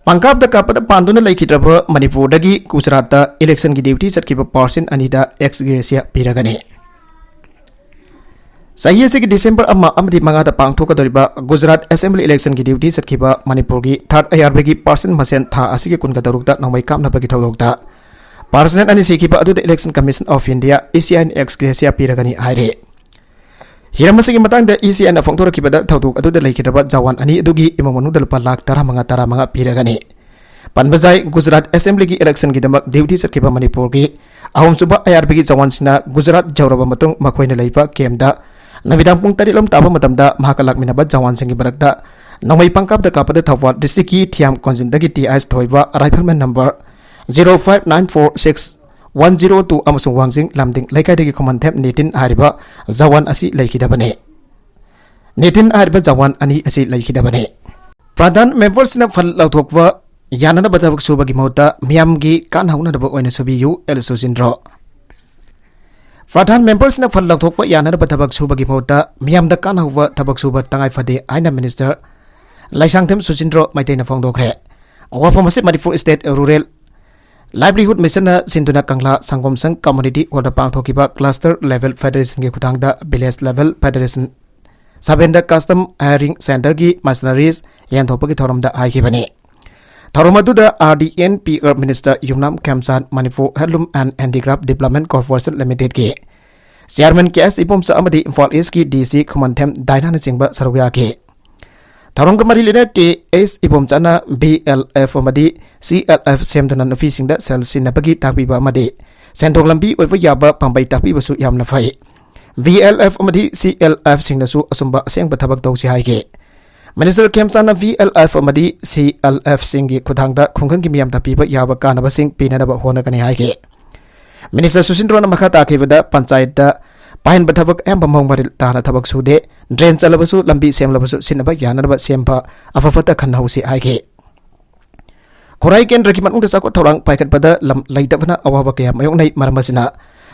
ꯄꯪꯀꯥꯞꯇ ꯀꯥꯞꯄꯗ ꯄꯥꯟꯗꯨꯅ ꯂꯩꯈꯤꯗ꯭ꯔꯕ ꯃꯅꯤꯄꯨꯔꯗꯒꯤ ꯒꯨꯖꯔꯥꯠꯇ election ꯒꯤ duty ꯆꯠꯈꯤꯕ person ꯑꯅꯤꯗ ex gratia ꯄꯤꯔꯒꯅꯤ꯫ ꯆꯍꯤ ꯑꯁꯤꯒꯤ December ꯑꯃ ꯑꯃꯗꯤ ꯃꯉꯥꯗ ꯄꯥꯡꯊꯣꯛꯀꯗꯧꯔꯤꯕ ꯒꯨꯖꯔꯥꯠ assembly election ꯒꯤ duty ꯆꯠꯈꯤꯕ ꯃꯅꯤꯄꯨꯔꯒꯤ third IRB ꯒꯤ person ꯃꯁꯦꯟ ꯊꯥ ꯑꯁꯤꯒꯤ ꯀꯨꯟꯒ ꯇꯔꯨꯛꯇ ꯅꯣꯡꯃꯩ ꯀꯥꯞꯅꯕꯒꯤ ꯊꯧꯗꯣꯛꯇ personnel ꯑꯅꯤ ꯁꯤꯈꯤꯕ ꯑꯗꯨꯗ Election Commission of India, ECI ꯅ ex gratia ꯄꯤꯔꯒꯅꯤ ꯍꯥꯏꯔꯤ꯫ ꯍꯤꯔꯝ ꯑꯁꯤꯒꯤ ꯃꯇꯥꯡꯗ ECI ꯅ ꯐꯣꯡꯗꯣꯔꯛꯈꯤꯕꯗ, ꯊꯧꯗꯣꯛ ꯑꯗꯨꯗ ꯂꯩꯈꯤꯗ꯭ꯔꯕ ꯖꯋꯥꯟ ꯑꯅꯤ ꯑꯗꯨꯒꯤ ꯏꯃꯨꯡ ꯃꯅꯨꯡꯗ ꯂꯨꯄꯥ ꯂꯥꯈ ꯇꯔꯥꯃꯉꯥ, ꯇꯔꯥꯃꯉꯥ ꯄꯤꯔꯒꯅꯤ꯫ ꯄꯟꯕ ꯌꯥꯏ, ꯒꯨꯖꯔꯥꯠ assembly ꯒꯤ election ꯒꯤꯗꯃꯛ duty ꯆꯠꯈꯤꯕ ꯃꯅꯤꯄꯨꯔꯒꯤ ꯑꯍꯨꯝꯁꯨꯕ IRB ꯒꯤ ꯖꯋꯥꯟꯁꯤꯡꯅ ꯒꯨꯖꯔꯥꯠ ꯌꯧꯔꯕ ꯃꯇꯨꯡ ꯃꯈꯣꯏꯅ ꯂꯩꯕ camp ꯇ ꯅꯨꯃꯤꯗꯥꯡ ꯄꯨꯡ ꯇꯔꯦꯠ ꯂꯣꯝ ꯇꯥꯕ ꯃꯇꯝꯗ ꯃꯍꯥꯛꯀ ꯂꯥꯛꯃꯤꯟꯅꯕ ꯖꯋꯥꯟꯁꯤꯡꯒꯤ ꯃꯔꯛꯇ ꯅꯣꯡꯃꯩ ꯄꯪꯀꯥꯞꯇ ꯀꯥꯞꯄꯗ ꯊꯧꯕꯥꯜ district ꯀꯤ ꯊꯤꯌꯥꯝ ꯀꯣꯟꯖꯤꯟꯗꯒꯤ T.S. ꯊꯣꯏꯕ, rifleman number zero five nine four six one zero two ꯑꯃꯁꯨꯡ ꯋꯥꯡꯖꯤꯡ ꯂꯝꯗꯤꯡ ꯂꯩꯀꯥꯏꯗꯒꯤ ꯈꯨꯃꯟꯊꯦꯝ ꯅꯤꯇꯤꯟ ꯍꯥꯏꯔꯤꯕ ꯖꯋꯥꯟ ꯑꯁꯤ ꯂꯩꯈꯤꯗꯕꯅꯤ꯫ ꯅꯤꯇꯤꯟ ꯍꯥꯏꯔꯤꯕ ꯖꯋꯥꯟ ꯑꯅꯤ ꯑꯁꯤ ꯂꯩꯈꯤꯗꯕꯅꯤ꯫ ꯄ꯭ꯔꯙꯥꯟ ꯃꯦꯝꯕꯔꯁꯤꯡꯅ ꯐꯟ ꯂꯧꯊꯣꯛꯄ ꯌꯥꯅꯅꯕ ꯊꯕꯛ ꯁꯨꯕꯒꯤ ꯃꯍꯨꯠꯇ ꯃꯤꯌꯥꯝꯒꯤ ꯀꯥꯟꯅꯍꯧꯅꯅꯕ ꯑꯣꯏꯅ ꯁꯨꯕꯤꯌꯨ, ꯑꯦꯜ ꯁꯨꯆꯤꯟꯗ꯭ꯔꯣ꯫ ꯄ꯭ꯔꯙꯥꯟ ꯃꯦꯝꯕꯔꯁꯤꯡꯅ ꯐꯟ ꯂꯧꯊꯣꯛꯄ ꯌꯥꯅꯅꯕ ꯊꯕꯛ ꯁꯨꯕꯒꯤ ꯃꯍꯨꯠꯇ ꯃꯤꯌꯥꯝꯗ ꯀꯥꯟꯅꯍꯧꯕ ꯊꯕꯛ ꯁꯨꯕ ꯇꯉꯥꯏ ꯐꯗꯦ ꯍꯥꯏꯅ ꯃꯤꯅꯤꯁꯇꯔ ꯂꯩꯁꯥꯡꯊꯦꯝ ꯁꯨꯆꯤꯟꯗ꯭ꯔꯣ ꯃꯩꯇꯩꯅ ꯐꯣꯡꯗꯣꯛꯈ꯭ꯔꯦ꯫ ꯋꯥꯐꯝ ꯑꯁꯤ ꯃꯅꯤꯄꯨꯔ ꯁ꯭ꯇꯦꯠ ꯔꯨꯔꯦꯜ ꯂꯥꯏꯚꯂꯤꯍꯨꯗ ꯃꯤꯁꯟꯅ ꯁꯤꯟꯗꯨꯅ ꯀꯪꯂꯥ ꯁꯪꯒꯣꯝ ꯁꯪ ꯀꯝꯃꯨꯅꯤꯇꯤ ꯍꯣꯜꯗ ꯄꯥꯡꯊꯣꯛꯈꯤꯕ ꯀ꯭ꯂꯁꯇꯔ ꯂꯦꯚꯦꯜ ꯐꯦꯗꯔꯦꯁꯟꯒꯤ ꯈꯨꯊꯥꯡꯗ ꯚꯤꯂꯦꯖ ꯂꯦꯚꯦꯜ ꯐꯦꯗꯔꯦꯁꯟ ꯁꯕꯦꯟꯗ ꯀꯁꯇꯝ ꯍꯥꯌꯔꯤꯡ ꯁꯦꯟꯇꯔꯒꯤ ꯃꯁꯤꯅꯔꯤꯁ ꯌꯦꯟꯊꯣꯛꯄꯒꯤ ꯊꯧꯔꯝꯗ ꯍꯥꯏꯈꯤꯕꯅꯤ꯫ ꯊꯧꯔꯝ ꯑꯗꯨꯗ R D N P R minister Yumnam Khemchand, Manipur handloom and handicraft development corporation ꯂꯤꯃꯤꯇꯦꯗꯀꯤ ꯆꯤꯌꯥꯔꯃꯦꯟ ꯀꯦ ꯑꯦꯁ ꯏꯕꯣꯝꯆꯥ ꯑꯃꯗꯤ ꯏꯝꯐꯥꯜ ꯏꯁꯀꯤ ꯗꯤ ꯁꯤ ꯈꯨꯃꯟꯊꯦꯝ ꯗꯥꯏꯅꯥꯅꯆꯤꯡꯕ ꯁꯔꯨꯛ ꯌꯥꯈꯤ꯫ ꯊꯧꯔꯝꯒ ꯃꯔꯤ ꯂꯩꯅꯅ ꯀꯦ ꯑꯦꯁ ꯏꯕꯣꯝꯆꯥꯅ ꯚꯤ ꯑꯦꯜ ꯑꯦꯐ ꯑꯃꯗꯤ ꯁꯤ ꯑꯦꯜ ꯑꯦꯐ ꯁꯦꯝꯗꯨꯅ ꯅꯨꯄꯤꯁꯤꯡꯗ ꯁꯦꯜ ꯁꯤꯟꯅꯕꯒꯤ ꯇꯥꯛꯄꯤꯕ ꯑꯃꯗꯤ ꯁꯦꯟꯊꯣꯛ ꯂꯝꯕꯤ ꯑꯣꯏꯕ ꯌꯥꯕ ꯄꯥꯝꯕꯩ ꯇꯥꯛꯄꯤꯕꯁꯨ ꯌꯥꯝꯅ ꯐꯩ꯫ ꯚꯤ ꯑꯦꯜ ꯑꯦꯐ ꯑꯃꯗꯤ ꯁꯤ ꯑꯦꯜ ꯑꯦꯐꯁꯤꯡꯅꯁꯨ ꯑꯆꯨꯝꯕ ꯑꯁꯦꯡꯕ ꯊꯕꯛ ꯇꯧꯁꯤ ꯍꯥꯏꯈꯤ꯫ ꯃꯤꯅꯤꯁꯇꯔ ꯈꯦꯝꯆꯥꯟꯅ ꯚꯤ ꯑꯦꯜ ꯑꯦꯐ ꯑꯃꯗꯤ ꯁꯤ ꯑꯦꯜ ꯑꯦꯐꯁꯤꯡꯒꯤ ꯈꯨꯠꯊꯥꯡꯗ ꯈꯨꯡꯒꯪꯒꯤ ꯃꯤꯌꯥꯝꯗ ꯄꯤꯕ ꯌꯥꯕ ꯀꯥꯟꯅꯕꯁꯤꯡ ꯄꯤꯅꯅꯕ ꯍꯣꯠꯅꯒꯅꯤ ꯍꯥꯏꯈꯤ꯫ ꯃꯤꯅꯤꯁꯇꯔ ꯁꯨꯆꯤꯟꯗ꯭ꯔꯣꯅ ꯃꯈꯥ ꯇꯥꯈꯤꯕꯗ ꯄꯟꯆꯥꯌꯠꯇ ꯄꯥꯏꯍꯟꯕ ꯊꯕꯛ ꯑꯌꯥꯝꯕ ꯃꯑꯣꯡ ꯃꯔꯤꯜ ꯇꯥꯅ ꯊꯕꯛ ꯁꯨꯗꯦ, ꯗ꯭ꯔꯦꯟ ꯆꯜꯂꯕꯁꯨ ꯂꯝꯕꯤ ꯁꯦꯝꯂꯕꯁꯨ ꯁꯤꯖꯤꯟꯅꯕ ꯌꯥꯅꯅꯕ ꯁꯦꯝꯕ ꯑꯐ ꯐꯠꯇ ꯈꯟꯅꯍꯧꯁꯤ ꯍꯥꯏꯈꯤ꯫ ꯈꯨꯔꯥꯏ ꯀꯦꯟꯗ꯭ꯔꯒꯤ ꯃꯅꯨꯡꯗ ꯆꯥꯎꯈꯠ ꯊꯧꯔꯥꯡ ꯄꯥꯏꯈꯠꯄꯗ ꯂꯝ ꯂꯩꯇꯕꯅ ꯑꯋꯥꯕ ꯀꯌꯥ ꯃꯥꯌꯣꯛꯅꯩ꯫ ꯃꯔꯝ ꯑꯁꯤꯅ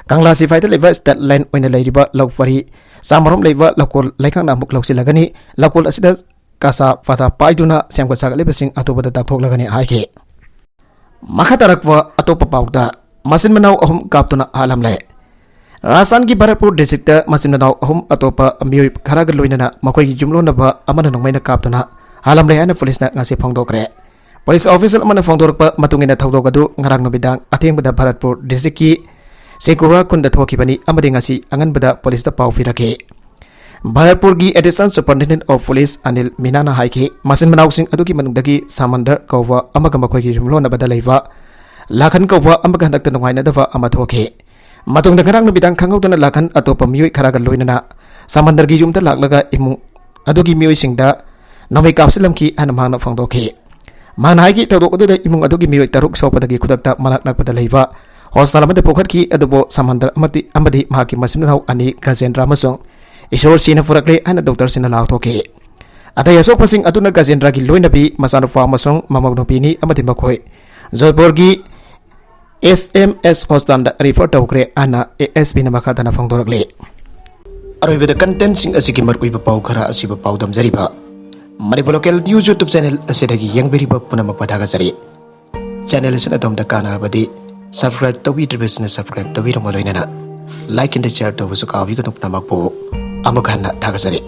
ꯀꯪꯂꯥ ꯁꯤꯐꯥꯏꯗ ꯂꯩꯕ ꯁ꯭ꯇꯦꯠ ꯂꯥꯏꯟ ꯑꯣꯏꯅ ꯂꯩꯔꯤꯕ ꯂꯧ ꯄꯔꯤ ꯆꯥꯃꯔꯣꯝ ꯂꯩꯕ ꯂꯧꯀꯣꯜ ꯂꯩꯉꯥꯛꯅ ꯑꯃꯨꯛ ꯂꯧꯁꯤꯜꯂꯒꯅꯤ꯫ ꯂꯧꯀꯣꯜ ꯑꯁꯤꯗ ꯀꯆꯥ ꯄꯊꯥ ꯄꯥꯏꯗꯨꯅ ꯁꯦꯝꯒꯠ ꯁꯥꯒꯠꯂꯤꯕꯁꯤꯡ ꯑꯇꯣꯞꯄꯗ ꯇꯥꯛꯊꯣꯛꯂꯒꯅꯤ ꯍꯥꯏꯈꯤ꯫ ꯃꯈꯥ ꯇꯥꯔꯛꯄ ꯑꯇꯣꯞꯄ ꯄꯥꯎꯗ, ꯃꯆꯤꯟ ꯃꯅꯥꯎ ꯑꯍꯨꯝ ꯀꯥꯞꯇꯨꯅ ꯍꯥꯠꯂꯝꯂꯦ꯫ ꯔꯥꯖꯁꯊꯥꯟꯒꯤ ꯚꯔꯠꯄꯨꯔ ꯗꯤꯁꯇ꯭ꯔꯤꯛꯇ ꯃꯆꯤꯟ ꯃꯅꯥꯎ ꯑꯍꯨꯝ ꯑꯇꯣꯞꯄ ꯃꯤꯑꯣꯏ ꯈꯔꯒ ꯂꯣꯏꯅꯅ ꯃꯈꯣꯏꯒꯤ ꯌꯨꯝꯂꯣꯟꯅꯕ ꯑꯃꯅ ꯅꯣꯡꯃꯩꯅ ꯀꯥꯞꯇꯨꯅ ꯍꯥꯠꯂꯝꯂꯦ ꯍꯥꯏꯅ ꯄꯨꯂꯤꯁꯅ ꯉꯁꯤ ꯐꯣꯡꯗꯣꯛꯈ꯭ꯔꯦ꯫ ꯄꯨꯂꯤꯁ ꯑꯣꯐꯤꯁꯤꯌꯦꯜ ꯑꯃꯅ ꯐꯣꯡꯗꯣꯔꯛꯄ ꯃꯇꯨꯡ ꯏꯟꯅ, ꯊꯧꯗꯣꯛ ꯑꯗꯨ ꯉꯔꯥꯡ ꯅꯨꯃꯤꯗꯥꯡ ꯑꯊꯦꯡꯕꯗ ꯚꯔꯠꯄꯨꯔ ꯗꯤꯁꯇ꯭ꯔꯤꯛꯀꯤ ꯁꯦꯀꯨꯔꯥ ꯈꯨꯟꯗ ꯊꯣꯛꯈꯤꯕꯅꯤ ꯑꯃꯗꯤ ꯉꯁꯤ ꯑꯉꯟꯕꯗ ꯄꯨꯂꯤꯁꯇ ꯄꯥꯎ ꯄꯤꯔꯛꯈꯤ꯫ ꯚꯔꯠꯄꯨꯔꯒꯤ additional superintendent of police Anil ꯃꯤꯅꯥꯅ ꯍꯥꯏꯈꯤ, ꯃꯆꯤꯟ ꯃꯅꯥꯎꯁꯤꯡ ꯑꯗꯨꯒꯤ ꯃꯅꯨꯡꯗꯒꯤ ꯁꯥꯃꯟꯗꯔ ꯀꯧꯕ ꯑꯃꯒ ꯃꯈꯣꯏꯒꯤ ꯌꯨꯝꯂꯣꯟꯅꯕꯗ ꯂꯩꯕ ꯂꯥꯈꯟ ꯀꯧꯕ ꯑꯃꯒ ꯍꯟꯗꯛꯇ ꯅꯨꯡꯉꯥꯏꯅꯗꯕ ꯑꯃ ꯊꯣꯛꯈꯤ꯫ ꯃꯇꯨꯡꯗ ꯉꯔꯥꯡ ꯅꯨꯃꯤꯗꯥꯡ ꯈꯪꯍꯧꯗꯅ ꯂꯥꯈꯟ ꯑꯇꯣꯞꯄ ꯃꯤꯑꯣꯏ ꯈꯔꯒ ꯂꯣꯏꯅꯅ ꯁꯥꯃꯟꯗꯔꯒꯤ ꯌꯨꯝꯗ ꯂꯥꯛꯂꯒ ꯏꯃꯨꯡ ꯑꯗꯨꯒꯤ ꯃꯤꯑꯣꯏꯁꯤꯡꯗ ꯅꯣꯡꯃꯩ ꯀꯥꯞꯁꯤꯜꯂꯝꯈꯤ ꯍꯥꯏꯅ ꯃꯍꯥꯛꯅ ꯐꯣꯡꯗꯣꯛꯈꯤ꯫ ꯃꯍꯥꯛꯅ ꯍꯥꯏꯈꯤ, ꯊꯧꯗꯣꯛ ꯑꯗꯨꯗ ꯏꯃꯨꯡ ꯑꯗꯨꯒꯤ ꯃꯤꯑꯣꯏ ꯇꯔꯨꯛ ꯁꯣꯛꯄꯗꯒꯤ ꯈꯨꯗꯛꯇ ꯃꯅꯥꯛ ꯅꯛꯄꯗ ꯂꯩꯕ ꯍꯣꯁꯄꯤꯇꯥꯜ ꯑꯃꯗ ꯄꯨꯈꯠꯈꯤ, ꯑꯗꯨꯕꯨ ꯁꯥꯃꯟꯗꯔ ꯑꯃꯗꯤ, ꯑꯃꯗꯤ ꯃꯍꯥꯛꯀꯤ ꯃꯆꯤꯟ ꯃꯅꯥꯎ ꯑꯅꯤ ꯒꯖꯦꯟꯗ꯭ꯔ ꯑꯃꯁꯨꯡ ꯏꯁꯣꯔ ꯁꯤꯅ ꯄꯨꯔꯛꯂꯦ ꯍꯥꯏꯅ ꯗꯣꯛꯇꯔꯁꯤꯡꯅ ꯂꯥꯎꯊꯣꯛꯈꯤ꯫ ꯑꯇꯩ ꯑꯁꯣꯛꯄꯁꯤꯡ ꯑꯗꯨꯅ ꯒꯖꯦꯟꯗ꯭ꯔꯒꯤ ꯂꯣꯏꯅꯕꯤ, ꯃꯆꯥꯅꯨꯄꯥ ꯑꯃꯁꯨꯡ ꯃꯃꯧ ꯅꯨꯄꯤꯅꯤ ꯑꯃꯗꯤ ꯃꯈꯣꯏ ꯖꯣꯏꯄꯨꯔꯒꯤ ꯑꯦꯁ ꯑꯦꯝ ꯑꯦꯁ ꯍꯣꯁꯄꯤꯇꯥꯜꯗ ꯔꯤꯐꯔ ꯇꯧꯈ꯭ꯔꯦ ꯍꯥꯏꯅ ꯑꯦ ꯑꯦꯁ ꯄꯤꯅ ꯃꯈꯥ ꯇꯥꯅ ꯐꯣꯡꯗꯣꯔꯛꯂꯤ꯫ ꯑꯔꯣꯏꯕꯗ ꯀꯟꯇꯦꯟꯁꯤꯡ ꯑꯁꯤꯒꯤ ꯃꯔꯨꯑꯣꯏꯕ ꯄꯥꯎ ꯈꯔ ꯑꯁꯤꯕꯨ ꯄꯥꯎꯗꯝꯖꯔꯤꯕ Manipur local news YouTube channel ꯑꯁꯤꯗꯒꯤ ꯌꯦꯡꯕꯤꯔꯤꯕ ꯄꯨꯝꯅꯃꯛꯄꯨ ꯊꯥꯒꯠꯆꯔꯤ꯫ ꯆꯦꯅꯦꯜ ꯑꯁꯤꯅ ꯑꯗꯣꯝꯗ ꯀꯥꯟꯅꯔꯕꯗꯤ ꯁꯕꯁꯀ꯭ꯔꯥꯏꯕ ꯇꯧꯕꯤꯗ꯭ꯔꯤꯕꯁꯤꯅ ꯁꯕꯁꯀ꯭ꯔꯥꯏꯕ ꯇꯧꯕꯤꯔꯝꯃ ꯂꯣꯏꯅꯅ ꯂꯥꯏꯛ ꯑꯦꯟ ꯁꯤꯌꯔ ꯇꯧꯕꯁꯨ ꯀꯥꯎꯕꯤꯒꯅꯨ꯫ ꯄꯨꯝꯅꯃꯛꯄꯨ ꯑꯃꯨꯛ ꯍꯟꯅ ꯊꯥꯒꯠꯆꯔꯤ꯫